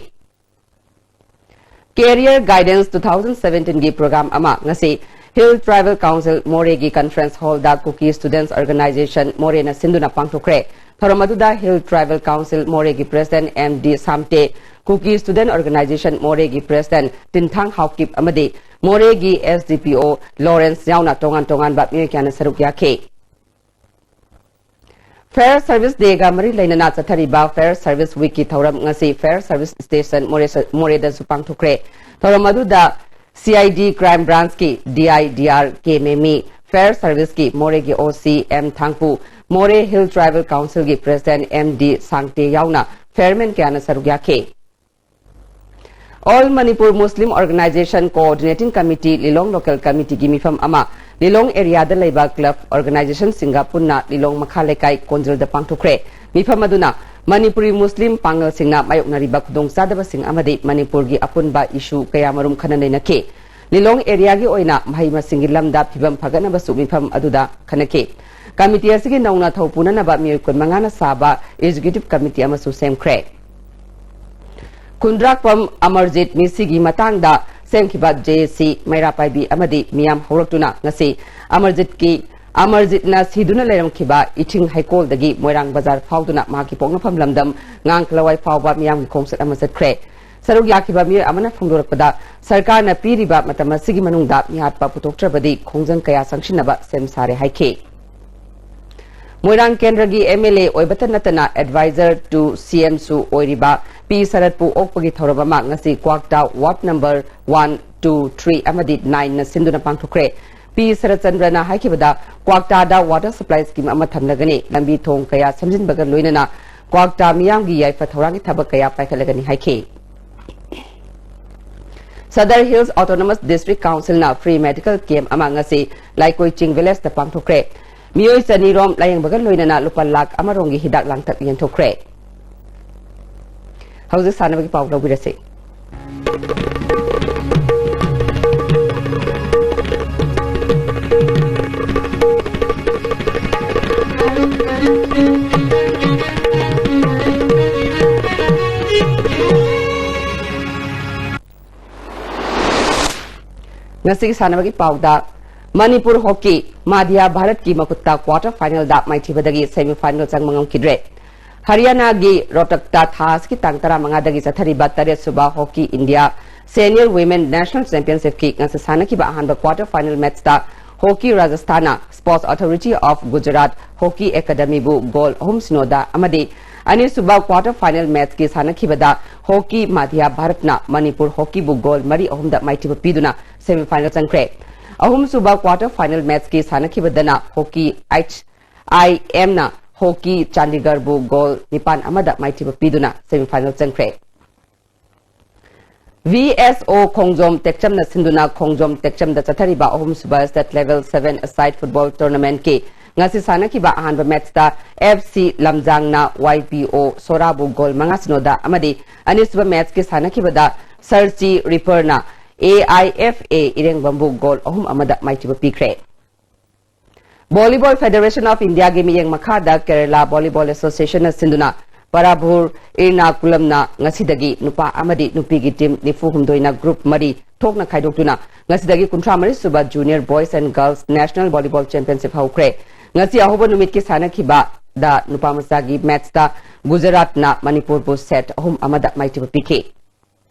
Career Guidance two thousand seventeen ꯒꯤ program ꯑꯃ ꯉꯁꯤ Hill Tribal Council ꯃꯣꯔꯦꯒꯤ conference hall ꯗ Kuki Students Organization ꯃꯣꯔꯦꯅ ꯁꯤꯟꯗꯨꯅ ꯄꯥꯡꯊꯣꯛꯈ꯭ꯔꯦ꯫ ꯊꯧꯔꯝ ꯑꯗꯨꯗ Hill Tribal Council ꯃꯣꯔꯦꯒꯤ President M D Samte, Kuki Student Organization ꯃꯣꯔꯦꯒꯤ President ꯇꯤꯟꯊꯥꯡ ꯍꯥꯎꯀꯤꯞ ꯑꯃꯗꯤ ꯃꯣꯔꯦꯒꯤ ꯑꯦꯁ ꯗꯤ ꯄꯤ ꯑꯣ ꯂꯣꯔꯦꯟꯁ ꯌꯥꯎꯅ ꯇꯣꯉꯥꯟ ꯇꯣꯉꯥꯟꯕ ꯃꯤꯑꯣꯏ ꯀꯌꯥꯅ ꯁꯔꯨꯛ ꯌꯥꯈꯤ꯫ Fair Service Day ꯒ ꯃꯔꯤ ꯂꯩꯅꯅ ꯆꯠꯊꯔꯤꯕ Fair Service Week ꯀꯤ ꯊꯧꯔꯝ ꯉꯁꯤ Fair Service Station ꯃꯣꯔꯦ-, ꯃꯣꯔꯦꯗꯁꯨ ꯄꯥꯡꯊꯣꯛꯈ꯭ꯔꯦ꯫ ꯊꯧꯔꯝ ꯑꯗꯨꯗ C I D Crime Branch ꯀꯤ D I D R K Memi, Fair Service ꯀꯤ ꯃꯣꯔꯦꯒꯤ ꯑꯣ ꯁꯤ ꯑꯦꯝ ꯊꯥꯡꯄꯨ, ꯃꯣꯔꯦ Hill Tribal Council ꯒꯤ President ꯑꯦꯝ ꯗꯤ ꯁꯥꯡꯇꯦ ꯌꯥꯎꯅ fairmen ꯀꯌꯥꯅ ꯁꯔꯨꯛ ꯌꯥꯈꯤ꯫ All Manipur Muslim Organization Coordinating Committee ꯂꯤꯂꯣꯡ Local Committee ꯒꯤ ꯃꯤꯐꯝ ꯑꯃ ꯂꯤꯂꯣꯡ area ꯗ ꯂꯩꯕ club organization ꯁꯤꯡꯒ ꯄꯨꯟꯅ ꯂꯤꯂꯣꯡ ꯃꯈꯥ ꯂꯩꯀꯥꯏ ꯀꯣꯟꯖꯜꯗ ꯄꯥꯡꯊꯣꯛꯈ꯭ꯔꯦ꯫ ꯃꯤꯐꯝ ꯑꯗꯨꯅ ꯃꯅꯤꯄꯨꯔꯤ ꯃꯨꯁꯂꯤꯝ ꯄꯥꯡꯒꯜꯁꯤꯡꯅ ꯃꯥꯌꯣꯛꯅꯔꯤꯕ ꯈꯨꯗꯣꯡꯆꯥꯗꯕꯁꯤꯡ ꯑꯃꯗꯤ ꯃꯅꯤꯄꯨꯔꯒꯤ ꯑꯄꯨꯟꯕ issue ꯀꯌꯥꯃꯔꯨꯝ ꯈꯟꯅ ꯅꯩꯅꯈꯤ꯫ ꯂꯤꯂꯣꯡ area ꯒꯤ ꯑꯣꯏꯅ ꯃꯍꯩ ꯃꯁꯤꯡꯒꯤ ꯂꯝꯗ ꯐꯤꯕꯝ ꯐꯒꯠꯅꯕꯁꯨ ꯃꯤꯐꯝ ꯑꯗꯨꯗ ꯈꯟꯅꯈꯤ꯫ Committee ꯑꯁꯤꯒꯤ ꯅꯧꯅ ꯊꯧ ꯄꯨꯅꯅꯕ ꯃꯤꯑꯣꯏ ꯀꯨꯟꯃꯉꯥꯅ ꯁꯥꯕ Executive Committee ꯑꯃꯁꯨ ꯁꯦꯝꯈ꯭ꯔꯦ꯫ ꯈꯨꯟꯗ꯭ꯔꯥꯛꯄꯝ ꯑꯃꯔꯖꯤꯠ ꯃꯤꯁꯤꯒꯤ ꯃꯇꯥꯡꯗ ꯁꯦꯝꯈꯤꯕ ꯖꯦ ꯑꯦ ꯁꯤ ꯃꯩꯔꯥ ꯄꯥꯏꯕꯤ ꯑꯃꯗꯤ ꯃꯤꯌꯥꯝ ꯍꯧꯔꯛꯇꯨꯅ ꯉꯁꯤ ꯑꯃꯔꯖꯤꯠꯀꯤ, ꯑꯃꯔꯖꯤꯠꯅ ꯁꯤꯗꯨꯅ ꯂꯩꯔꯝꯈꯤꯕ ꯏꯊꯤꯡ ꯍꯩꯀꯣꯜꯗꯒꯤ ꯃꯣꯏꯔꯥꯡ ꯕꯖꯥꯔ ꯐꯥꯎꯗꯨꯅ ꯃꯍꯥꯛꯀꯤ ꯄꯣꯛꯅꯐꯝ ꯂꯝꯗꯝ ꯉꯥꯡꯈꯂꯋꯥꯏ ꯐꯥꯎꯕ ꯃꯤꯌꯥꯝꯒꯤ ꯈꯣꯡꯆꯠ ꯑꯃ ꯆꯠꯈ꯭ꯔꯦ꯫ ꯁꯔꯨꯛ ꯌꯥꯈꯤꯕ ꯃꯤꯑꯣꯏ ꯑꯃꯅ ꯐꯣꯡꯗꯣꯔꯛꯄꯗ, ꯁꯔꯀꯥꯔꯅ ꯄꯤꯔꯤꯕ ꯃꯇꯝ ꯑꯁꯤꯒꯤ ꯃꯅꯨꯡꯗ ꯃꯤꯍꯥꯠꯄ ꯄꯨꯊꯣꯛꯇ꯭ꯔꯕꯗꯤ ꯈꯣꯡꯖꯪ ꯀꯌꯥ ꯆꯪꯁꯤꯟꯅꯕ ꯁꯦꯝ ꯁꯥꯔꯦ ꯍꯥꯏꯈꯤ꯫ ꯃꯣꯏꯔꯥꯡ ꯀꯦꯟꯗ꯭ꯔꯒꯤ ꯑꯦꯝ ꯑꯦꯜ ꯑꯦ ꯑꯣꯏꯕꯇ ꯅꯠꯇꯅ advisor to ꯁꯤ ꯑꯦꯝ ꯁꯨ ꯑꯣꯏꯔꯤꯕ ꯄꯤ ꯁꯔꯠꯄꯨ ꯑꯣꯛꯄꯒꯤ ꯊꯧꯔꯝ ꯑꯃ ꯉꯁꯤ ꯀ꯭ꯋꯥꯛꯇꯥ ward number one, two, three ꯑꯃꯗꯤ nine ꯅ ꯁꯤꯟꯗꯨꯅ ꯄꯥꯡꯊꯣꯛꯈ꯭ꯔꯦ꯫ ꯄꯤ ꯁꯔꯠꯆꯟꯗ꯭ꯔꯅ ꯍꯥꯏꯈꯤꯕꯗ, ꯀ꯭ꯋꯥꯛꯇꯥꯗ water supply scheme ꯑꯃ ꯊꯝꯂꯒꯅꯤ, ꯂꯝꯕꯤ ꯊꯣꯡ ꯀꯌꯥ ꯁꯦꯝꯖꯤꯟꯕꯒ ꯂꯣꯏꯅꯅ ꯀ꯭ꯋꯥꯛꯇꯥ ꯃꯤꯌꯥꯝꯒꯤ ꯌꯥꯏꯐ ꯊꯧꯔꯥꯡꯒꯤ ꯊꯕꯛ ꯀꯌꯥ ꯄꯥꯏꯈꯠꯂꯒꯅꯤ ꯍꯥꯏꯈꯤ꯫ Sadar Hills Autonomous District Council ꯅ free medical camp ꯑꯃ ꯉꯁꯤ ꯂꯥꯏꯀꯣꯏ ꯆꯤꯡ village ꯇ ꯄꯥꯡꯊꯣꯛꯈ꯭ꯔꯦ꯫ ꯃꯤꯑꯣꯏ ꯆꯅꯤ ꯔꯣꯝ ꯂꯥꯌꯦꯡꯕꯒ ꯂꯣꯏꯅꯅ ꯂꯨꯄꯥ ꯂꯥꯈ ꯑꯃ ꯔꯣꯝꯒꯤ ꯍꯤꯗꯥꯛ ꯂꯥꯡꯊꯛ ꯌꯦꯟꯊꯣꯛꯈ꯭ꯔꯦ꯫ ꯍꯧꯖꯤꯛ ꯁꯥꯟꯅꯕꯒꯤ ꯄꯥꯎ ꯂꯧꯕꯤꯔꯁꯤ꯫ ꯉꯁꯤꯒꯤ ꯁꯥꯟꯅꯕꯒꯤ ꯄꯥꯎꯗ, ꯃꯅꯤꯄꯨꯔ ꯍꯣꯀꯤ ꯃꯥꯙ꯭ꯌꯥ ꯚꯥꯔꯠꯀꯤ ꯃꯈꯨꯠꯇ quarter finalꯗ ꯃꯥꯏꯊꯤꯕꯗꯒꯤ semi final ꯆꯪꯕ ꯉꯝꯈꯤꯗ꯭ꯔꯦ꯫ ꯍꯔꯤꯌꯥꯅꯥꯒꯤ ꯔꯣꯇꯛꯇ ꯊꯥ ꯑꯁꯤꯒꯤ ꯇꯥꯡ ꯇꯔꯥꯃꯉꯥꯗꯒꯤ ꯆꯠꯊꯔꯤꯕ ꯇꯔꯦꯠ ꯁꯨꯕ hockey India Senior Women National Championshipꯀꯤ ꯉꯁꯤ ꯁꯥꯟꯅꯈꯤꯕ ꯑꯍꯥꯟꯕ quarter final matchꯇ ꯍꯣꯀꯤ ꯔꯥꯖꯁꯊꯥꯟꯅ Sports Authority of Gujarat Hockey Academyꯕꯨ ꯒꯣꯜ ꯑꯍꯨꯝ ꯁꯤꯅꯣꯗ ꯑꯃꯗꯤ ꯑꯅꯤꯁꯨꯕ quarter final matchꯀꯤ ꯁꯥꯟꯅꯈꯤꯕꯗ ꯍꯣꯀꯤ ꯃꯥꯙ꯭ꯌꯥ ꯚꯥꯔꯠꯅ ꯃꯅꯤꯄꯨꯔ ꯍꯣꯀꯤꯕꯨ ꯒꯣꯜ ꯃꯔꯤ ꯑꯍꯨꯝꯗ ꯃꯥꯏꯊꯤꯕ ꯄꯤꯗꯨꯅ semi final ꯆꯪꯈ꯭ꯔꯦ꯫ ꯑꯍꯨꯝꯁꯨꯕ quarter final matchꯀꯤ ꯁꯥꯟꯅꯈꯤꯕꯗꯅ ꯍꯣꯀꯤ ꯑꯥꯏ ꯑꯦꯝꯅ ꯍꯣꯀꯤ ꯆꯥꯟꯗꯤꯒꯔꯕꯨ ꯒꯣꯜ ꯅꯤꯄꯥꯟ ꯑꯃꯗ ꯃꯥꯏꯊꯤꯕ ꯄꯤꯗꯨꯅ semi final ꯆꯪꯈ꯭ꯔꯦ꯫ ꯚꯤ ꯑꯦꯁ ꯑꯣ ꯈꯣꯡꯖꯣꯝ ꯇꯦꯛꯆꯝꯅ ꯁꯤꯟꯗꯨꯅ ꯈꯣꯡꯖꯣꯝ ꯇꯦꯛꯆꯝꯗ ꯆꯠꯊꯔꯤꯕ ꯑꯍꯨꯝꯁꯨꯕ state level seven-a-side football tournamentꯀꯤ ꯉꯁꯤ ꯁꯥꯟꯅꯈꯤꯕ ꯑꯍꯥꯟꯕ matchꯇ ꯑꯦꯐ ꯁꯤ ꯂꯝꯖꯥꯡꯅ ꯋꯥꯏ ꯄꯤ ꯑꯣ ꯁꯣꯔꯥꯕꯨ ꯒꯣꯜ ꯃꯉꯥ ꯁꯤꯅꯣꯗ ꯑꯃꯗꯤ ꯑꯅꯤꯁꯨꯕ matchꯀꯤ ꯁꯥꯟꯅꯈꯤꯕꯗ ꯁꯔꯆꯤ ꯔꯤꯄꯔꯅ A I F A ꯏꯔꯦꯡꯕꯝꯕꯨ goal ꯑꯍꯨꯝ ꯑꯃꯗ ꯃꯥꯏꯊꯤꯕ ꯄꯤꯈ꯭ꯔꯦ꯫ Volleyball Federation of Indiaꯒꯤ ꯃꯤꯠꯌꯦꯡ ꯃꯈꯥꯗ Kerala Volleyball Associationꯅ ꯁꯤꯟꯗꯨꯅ ꯄꯔꯥꯚꯨꯔ ꯏꯔꯅꯥꯀꯨꯂꯝꯅ ꯉꯁꯤꯗꯒꯤ ꯅꯨꯄꯥ ꯑꯃꯗꯤ ꯅꯨꯄꯤꯒꯤ team ꯅꯤꯐꯨ ꯍꯨꯝꯗꯣꯏꯅ group ꯃꯔꯤ ꯊꯣꯛꯅ ꯈꯥꯏꯗꯣꯛꯇꯨꯅ ꯉꯁꯤꯗꯒꯤ ꯀꯨꯟꯊ꯭ꯔꯥ ꯃꯔꯤ ꯁꯨꯕ Junior Boys and Girls National Volleyball Championship ꯍꯧꯈ꯭ꯔꯦ꯫ ꯉꯁꯤ ꯑꯍꯧꯕ ꯅꯨꯃꯤꯠꯀꯤ ꯁꯥꯟꯅꯈꯤꯕꯗ ꯅꯨꯄꯥ ꯃꯆꯥꯒꯤ matchꯇ ꯒꯨꯖꯔꯥꯠꯅ ꯃꯅꯤꯄꯨꯔꯕꯨ set ꯑꯍꯨꯝ ꯑꯃꯗ ꯃꯥꯏꯊꯤꯕ ꯄꯤꯈꯤ꯫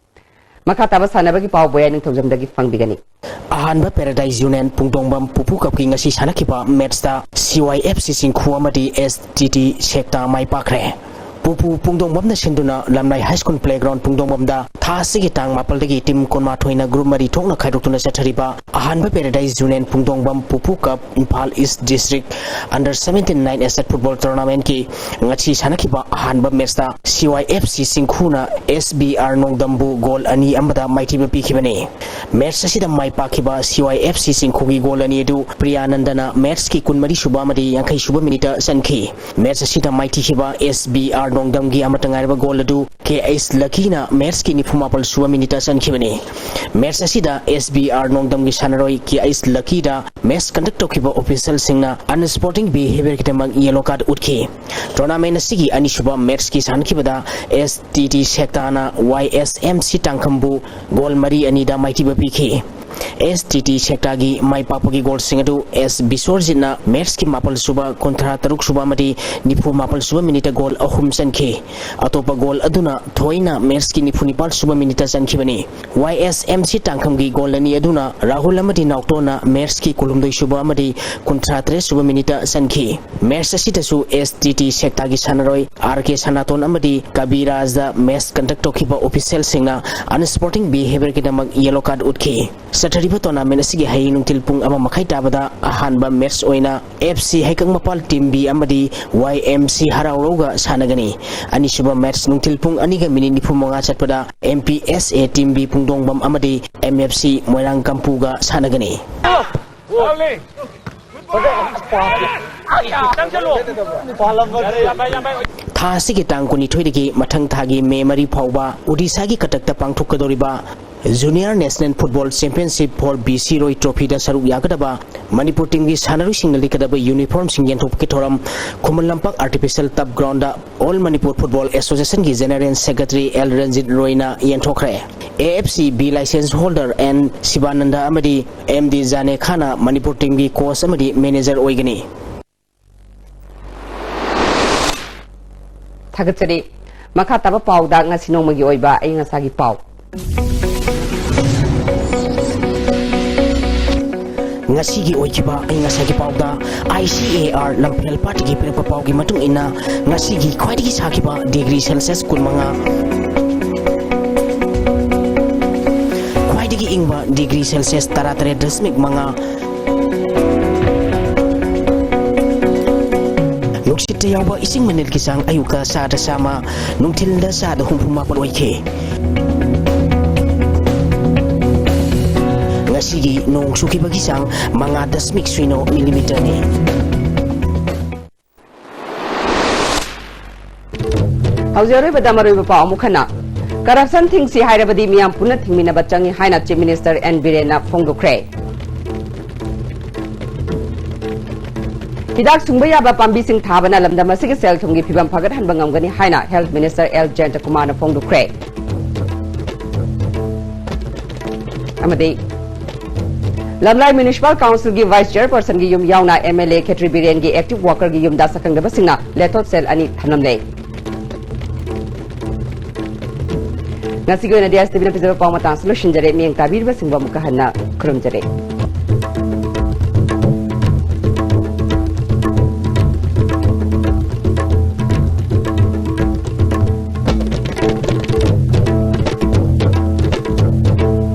ꯃꯈꯥ ꯇꯥꯕ ꯁꯥꯟꯅꯕꯒꯤ ꯄꯥꯎ ꯕꯣꯌꯥ ꯅꯤꯡꯊꯧꯖꯝꯗꯒꯤ ꯐꯪꯕꯤꯒꯅꯤ꯫ ꯑꯍꯥꯟꯕ Paradise Union ꯄꯨꯡꯗꯣꯡꯕꯝ ꯄꯨꯄꯨ ꯀꯞꯀꯤ ꯉꯁꯤ ꯁꯥꯟꯅꯈꯤꯕ matchꯇ ꯁꯤ ꯋꯥꯏ ꯑꯦꯐ ꯁꯤ ꯆꯤꯡꯈꯨ ꯑꯃꯗꯤ ꯑꯦꯁ ꯇꯤ ꯇꯤ ꯁꯦꯛꯇꯥ ꯃꯥꯏ ꯄꯥꯛꯈ꯭ꯔꯦ꯫ ꯄꯨꯄꯨ ꯄꯨꯡꯗꯣꯡꯕꯝꯅ ꯁꯤꯟꯗꯨꯅ ꯂꯝꯂꯥꯏ High School playground ꯄꯨꯡꯗꯣꯡꯕꯝꯗ ꯊꯥ ꯑꯁꯤꯒꯤ ꯇꯥꯡ ꯃꯥꯄꯜꯗꯒꯤ team ꯀꯨꯟꯃꯥꯊꯣꯏꯅ group ꯃꯔꯤ ꯊꯣꯛꯅ ꯈꯥꯏꯗꯣꯛꯇꯨꯅ ꯆꯠꯊꯔꯤꯕ ꯑꯍꯥꯟꯕ Paradise Union ꯄꯨꯡꯗꯣꯡꯕꯝ ꯄꯨꯄꯨ ꯀꯞ Imphal East District under seventeen nine-a-side football tournamentꯀꯤ ꯉꯁꯤ ꯁꯥꯟꯅꯈꯤꯕ ꯑꯍꯥꯟꯕ matchꯇ ꯁꯤ ꯋꯥꯏ ꯑꯦꯐ ꯁꯤ ꯆꯤꯡꯈꯨꯅ ꯑꯦꯁ ꯕꯤ ꯑꯥꯔ ꯅꯣꯡꯗꯝꯕꯨ ꯒꯣꯜ ꯑꯅꯤ ꯑꯃꯗ ꯃꯥꯏꯊꯤꯕ ꯄꯤꯈꯤꯕꯅꯤ꯫ Match ꯑꯁꯤꯗ ꯃꯥꯏ ꯄꯥꯛꯈꯤꯕ ꯁꯤ ꯋꯥꯏ ꯑꯦꯐ ꯁꯤ ꯆꯤꯡꯈꯨꯒꯤ ꯒꯣꯜ ꯑꯅꯤ ꯑꯗꯨ ꯄ꯭ꯔꯤꯌꯥꯅꯟꯗꯅ matchꯀꯤ ꯀꯨꯟꯃꯔꯤ ꯁꯨꯕ ꯑꯃꯗꯤ ꯌꯥꯡꯈꯩ ꯁꯨꯕ minuteꯇ ꯆꯟꯈꯤ꯫ Match ꯑꯁꯤꯗ ꯃꯥꯏꯊꯤꯈꯤꯕ ꯑꯦꯁ ꯕꯤ ꯑꯥꯔ ꯅꯣꯡꯗꯝꯒꯤ ꯑꯃꯠꯇ ꯉꯥꯏꯔꯕ ꯒꯣꯜ ꯑꯗꯨ ꯀꯦ ꯑꯩꯆ ꯂꯀꯤꯅ matchꯀꯤ ꯅꯤꯐꯨ ꯃꯥꯄꯜ ꯁꯨꯕ minuteꯇ ꯆꯟꯈꯤꯕꯅꯤ꯫ Match ꯑꯁꯤꯗ ꯑꯦꯁ ꯕꯤ ꯑꯥꯔ ꯅꯣꯡꯗꯝꯒꯤ ꯁꯥꯟꯅꯔꯣꯏ ꯀꯦ ꯑꯩꯆ ꯂꯀꯤꯗ match conduct ꯇꯧꯈꯤꯕ officialꯁꯤꯡꯅ unsporting behaviorꯒꯤꯗꯃꯛ yellow card ꯎꯠꯈꯤ꯫ Tournament ꯑꯁꯤꯒꯤ ꯑꯅꯤꯁꯨꯕ matchꯀꯤ ꯁꯥꯟꯅꯈꯤꯕꯗ ꯑꯦꯁ ꯇꯤ ꯇꯤ ꯁꯦꯛꯇꯥꯅ ꯋꯥꯏ ꯑꯦꯁ ꯑꯦꯝ ꯁꯤ ꯇꯥꯡꯈꯝꯕꯨ ꯒꯣꯜ ꯃꯔꯤ ꯑꯅꯤꯗ ꯃꯥꯏꯊꯤꯕ ꯄꯤꯈꯤ꯫ ꯑꯦꯁ ꯇꯤ ꯇꯤ ꯁꯦꯛꯇꯥꯒꯤ ꯃꯥꯏ ꯄꯥꯛꯄꯒꯤ ꯒꯣꯜꯁꯤꯡ ꯑꯗꯨ ꯑꯦꯁ ꯕꯤꯁꯣꯔꯖꯤꯠꯅ ꯃꯦꯠꯁꯀꯤ ꯃꯥꯄꯜ ꯁꯨꯕ, ꯀꯨꯟꯊ꯭ꯔꯥ ꯇꯔꯨꯛ ꯁꯨꯕ ꯑꯃꯗꯤ ꯅꯤꯐꯨ ꯃꯥꯄꯜ ꯁꯨꯕ ꯃꯤꯅꯤꯠꯇ ꯒꯣꯜ ꯑꯍꯨꯝ ꯆꯟꯈꯤ꯫ ꯑꯇꯣꯞꯄ ꯒꯣꯜ ꯑꯗꯨꯅ ꯊꯣꯏꯅ ꯃꯦꯠꯁꯀꯤ ꯅꯤꯐꯨ ꯅꯤꯄꯥꯜ ꯁꯨꯕ ꯃꯤꯅꯤꯠꯇ ꯆꯟꯈꯤꯕꯅꯤ꯫ ꯋꯥꯏ ꯑꯦꯁ ꯑꯦꯝ ꯁꯤ ꯇꯥꯡꯈꯝꯒꯤ ꯒꯣꯜ ꯑꯅꯤ ꯑꯗꯨꯅ ꯔꯥꯍꯨꯜ ꯑꯃꯗꯤ ꯅꯥꯎꯇꯣꯟꯅ ꯃꯦꯠꯁꯀꯤ ꯀꯨꯟꯍꯨꯝꯗꯣꯏ ꯁꯨꯕ ꯑꯃꯗꯤ ꯀꯨꯟꯊ꯭ꯔꯥ ꯇꯔꯦꯠ ꯁꯨꯕ ꯃꯤꯅꯤꯠꯇ ꯆꯟꯈꯤ꯫ ꯃꯦꯠꯁ ꯑꯁꯤꯗꯁꯨ ꯑꯦꯁ ꯇꯤ ꯇꯤ ꯁꯦꯛꯇꯥꯒꯤ ꯁꯥꯟꯅꯔꯣꯏ ꯑꯥꯔ ꯀꯦ ꯁꯅꯥꯇꯣꯟ ꯑꯃꯗꯤ ꯀꯕꯤꯔꯥꯖꯗ ꯃꯦꯠꯁ ꯀꯟꯗꯛ ꯇꯧꯈꯤꯕ ꯑꯣꯐꯤꯁꯤꯌꯦꯜꯁꯤꯡꯅ ꯑꯟꯁ꯭ꯄꯣꯔꯇꯤꯡ ꯕꯤꯍꯦꯕꯤꯌꯔꯒꯤꯗꯃꯛ ꯌꯦꯂꯣ ꯀꯥꯔꯗ ꯎꯠꯈꯤ꯫ ꯆꯠꯊꯔꯤꯕ ꯇꯣꯔꯅꯥꯃꯦꯟ ꯑꯁꯤꯒꯤ ꯍꯌꯦꯡ ꯅꯨꯡꯊꯤꯜ ꯄꯨꯡ ꯑꯃ ꯃꯈꯥꯏ ꯇꯥꯕꯗ ꯑꯍꯥꯟꯕ ꯃꯦꯠꯁ ꯑꯣꯏꯅ ꯑꯦꯐ ꯁꯤ ꯍꯩꯀꯛꯃꯄꯥꯜ ꯇꯤꯝ ꯕꯤ ꯑꯃꯗꯤ ꯋꯥꯏ ꯑꯦꯝ ꯁꯤ ꯍꯔꯥꯎꯔꯧꯒ ꯁꯥꯟꯅꯒꯅꯤ꯫ ꯑꯅꯤꯁꯨꯕ ꯃꯦꯠꯁ ꯅꯨꯡꯊꯤꯜ ꯄꯨꯡ ꯑꯅꯤꯒ ꯃꯤꯅꯤꯠ ꯅꯤꯐꯨ ꯃꯉꯥ ꯆꯠꯄꯗ ꯑꯦꯝ ꯄꯤ ꯑꯦꯁ ꯑꯦ ꯇꯤꯝ ꯕꯤ ꯄꯨꯡꯗꯣꯡꯕꯝ ꯑꯃꯗꯤ ꯑꯦꯝ ꯑꯦꯐ ꯁꯤ ꯃꯣꯏꯔꯥꯡ ꯀꯝꯄꯨꯒ ꯁꯥꯟꯅꯒꯅꯤ꯫ ꯊꯥ ꯑꯁꯤꯒꯤ ꯇꯥꯡ ꯀꯨꯟꯅꯤꯊꯣꯏꯗꯒꯤ ꯃꯊꯪ ꯊꯥꯒꯤ ꯃꯦ ꯃꯔꯤ ꯐꯥꯎꯕ ꯎꯗꯤꯁꯥꯒꯤ ꯀꯇꯛꯇ ꯄꯥꯡꯊꯣꯛꯀꯗꯧꯔꯤꯕ junior national football championship for B C Roy ꯇ꯭ꯔꯣꯐꯤꯗ ꯁꯔꯨꯛ ꯌꯥꯒꯗꯕ ꯃꯅꯤꯄꯨꯔ ꯇꯤꯝꯒꯤ ꯁꯥꯟꯅꯔꯣꯏꯁꯤꯡꯅ ꯂꯤꯠꯀꯗꯕ ꯌꯨꯅꯤꯐꯣꯔꯝꯁꯤꯡ ꯌꯦꯟꯊꯣꯛꯄꯒꯤ ꯊꯧꯔꯝ ꯈꯨꯃꯟ ꯂꯝꯄꯥꯛ artificial turf ground all Manipur football ꯑꯦꯁꯣꯁꯤꯌꯦꯁꯟꯒꯤ ꯖꯦꯅꯦꯔꯦꯜ ꯁꯦꯀ꯭ꯔꯦꯇꯔꯤ ꯑꯦꯜ ꯔꯟꯖꯤꯠ ꯔꯣꯏꯅ ꯌꯦꯟꯊꯣꯛꯈ꯭ꯔꯦ꯫ A F C B licence holder N Shibananda ꯑꯃꯗꯤ ꯑꯦꯝ ꯗꯤ ꯖꯥꯅꯦ ꯈꯥꯟꯅ ꯃꯅꯤꯄꯨꯔ ꯇꯤꯝꯒꯤ ꯀꯣꯆ ꯑꯃꯗꯤ ꯃꯦꯅꯦꯖꯔ ꯑꯣꯏꯒꯅꯤ꯫ ꯊꯥꯒꯠꯆꯔꯤ꯫ ꯃꯈꯥ ꯇꯥꯕ ꯄꯥꯎꯗ ꯉꯁꯤ ꯅꯣꯡꯃꯒꯤ ꯑꯣꯏꯕ ꯑꯏꯪ ꯑꯁꯥꯒꯤ ꯄꯥꯎ꯫ ꯉꯁꯤꯒꯤ ꯑꯣꯏꯈꯤꯕ ꯑꯏꯪ ꯑꯁꯥꯒꯤ ꯄꯥꯎꯗ ꯑꯥꯏ ꯁꯤ ꯑꯦ ꯑꯥꯔ ꯂꯝꯐꯦꯜ ꯄꯥꯠꯇꯒꯤ ꯄꯤꯔꯛꯄ ꯄꯥꯎꯒꯤ ꯃꯇꯨꯡ ꯏꯟꯅ, ꯉꯁꯤꯒꯤ ꯈ꯭ꯋꯥꯏꯗꯒꯤ ꯁꯥꯈꯤꯕ ꯗꯤꯒ꯭ꯔꯤ ꯁꯦꯜꯁꯤꯌꯁ ꯀꯨꯟꯃꯉꯥ, ꯈ꯭ꯋꯥꯏꯗꯒꯤ ꯏꯪꯕ ꯗꯤꯒ꯭ꯔꯤ ꯁꯦꯜꯁꯤꯌꯁ ꯇꯔꯥꯇꯔꯦꯠ ꯗꯁꯃꯤꯛ ꯃꯉꯥ, ꯅꯨꯡꯁꯤꯠꯇ ꯌꯥꯎꯕ ꯏꯁꯤꯡ ꯃꯅꯤꯜꯒꯤ ꯆꯥꯡ ꯑꯌꯨꯛꯇ ꯆꯥꯗ ꯆꯥꯝꯃ, ꯅꯨꯡꯊꯤꯜꯗ ꯆꯥꯗ ꯍꯨꯝꯐꯨ ꯃꯥꯄꯜ ꯑꯣꯏꯈꯤ꯫ ꯉꯁꯤꯒꯤ ꯅꯣꯡ ꯆꯨꯈꯤꯕꯒꯤ ꯆꯥꯡ ꯃꯉꯥ ꯗꯁꯃꯤꯛ ꯁꯤꯅꯣ ꯃꯤꯂꯤꯃꯤꯇꯔꯅꯤ꯫ ꯍꯧꯖꯤꯛ ꯑꯔꯣꯏꯕꯗ ꯃꯔꯨꯑꯣꯏꯕ ꯄꯥꯎ ꯑꯃꯨꯛ ꯍꯟꯅ꯫ ꯀꯔꯞꯁꯟ ꯊꯤꯡꯁꯤ ꯍꯥꯏꯔꯕꯗꯤ ꯃꯤꯌꯥꯝ ꯄꯨꯟꯅ ꯊꯤꯡꯃꯤꯟꯅꯕ ꯆꯪꯏ ꯍꯥꯏꯅ ꯆꯤꯐ ꯃꯤꯅꯤꯁꯇꯔ ꯑꯦꯟ ꯕꯤꯔꯦꯟꯅ ꯐꯣꯡꯗꯣꯛꯈ꯭ꯔꯦ꯫ ꯍꯤꯗꯥꯛ ꯁꯨꯡꯕ ꯌꯥꯕ ꯄꯥꯝꯕꯤꯁꯤꯡ ꯊꯥꯕꯅ ꯂꯝꯗꯝ ꯑꯁꯤꯒꯤ ꯁꯦꯜ ꯊꯨꯝꯒꯤ ꯐꯤꯕꯝ ꯐꯒꯠꯍꯟꯕ ꯉꯝꯒꯅꯤ ꯍꯥꯏꯅ ꯍꯦꯜꯊ ꯃꯤꯅꯤꯁꯇꯔ ꯑꯦꯜ ꯖꯌꯟꯇꯀꯨꯃꯥꯔꯅ ꯐꯣꯡꯗꯣꯛꯈ꯭ꯔꯦ꯫ ꯑꯃꯗꯤ ꯂꯝꯂꯥꯏ Municipal Council ꯒꯤ Vice Chairperson ꯒꯤ ꯌꯨꯝ ꯌꯥꯎꯅ M L A Khetri ꯕꯤꯔꯦꯟꯒꯤ active worker ꯒꯤ ꯌꯨꯝꯗ ꯁꯛꯈꯪꯗꯕꯁꯤꯡꯅ ꯂꯦꯊꯣꯠ cell ꯑꯅꯤ ꯊꯝꯂꯝꯂꯦ꯫ ꯉꯁꯤꯒꯤ ꯑꯣꯏꯅꯗꯤ S T V ꯅ ꯄꯤꯖꯕ ꯄꯥꯎ ꯃꯇꯥꯡꯁꯤ ꯂꯣꯏꯁꯤꯟꯖꯔꯦ꯫ ꯃꯤꯠꯌꯦꯡ ꯇꯥꯕꯤꯔꯤꯕꯁꯤꯡꯕꯨ ꯑꯃꯨꯛꯀ ꯍꯟꯅ ꯈꯨꯔꯨꯝꯖꯔꯤ꯫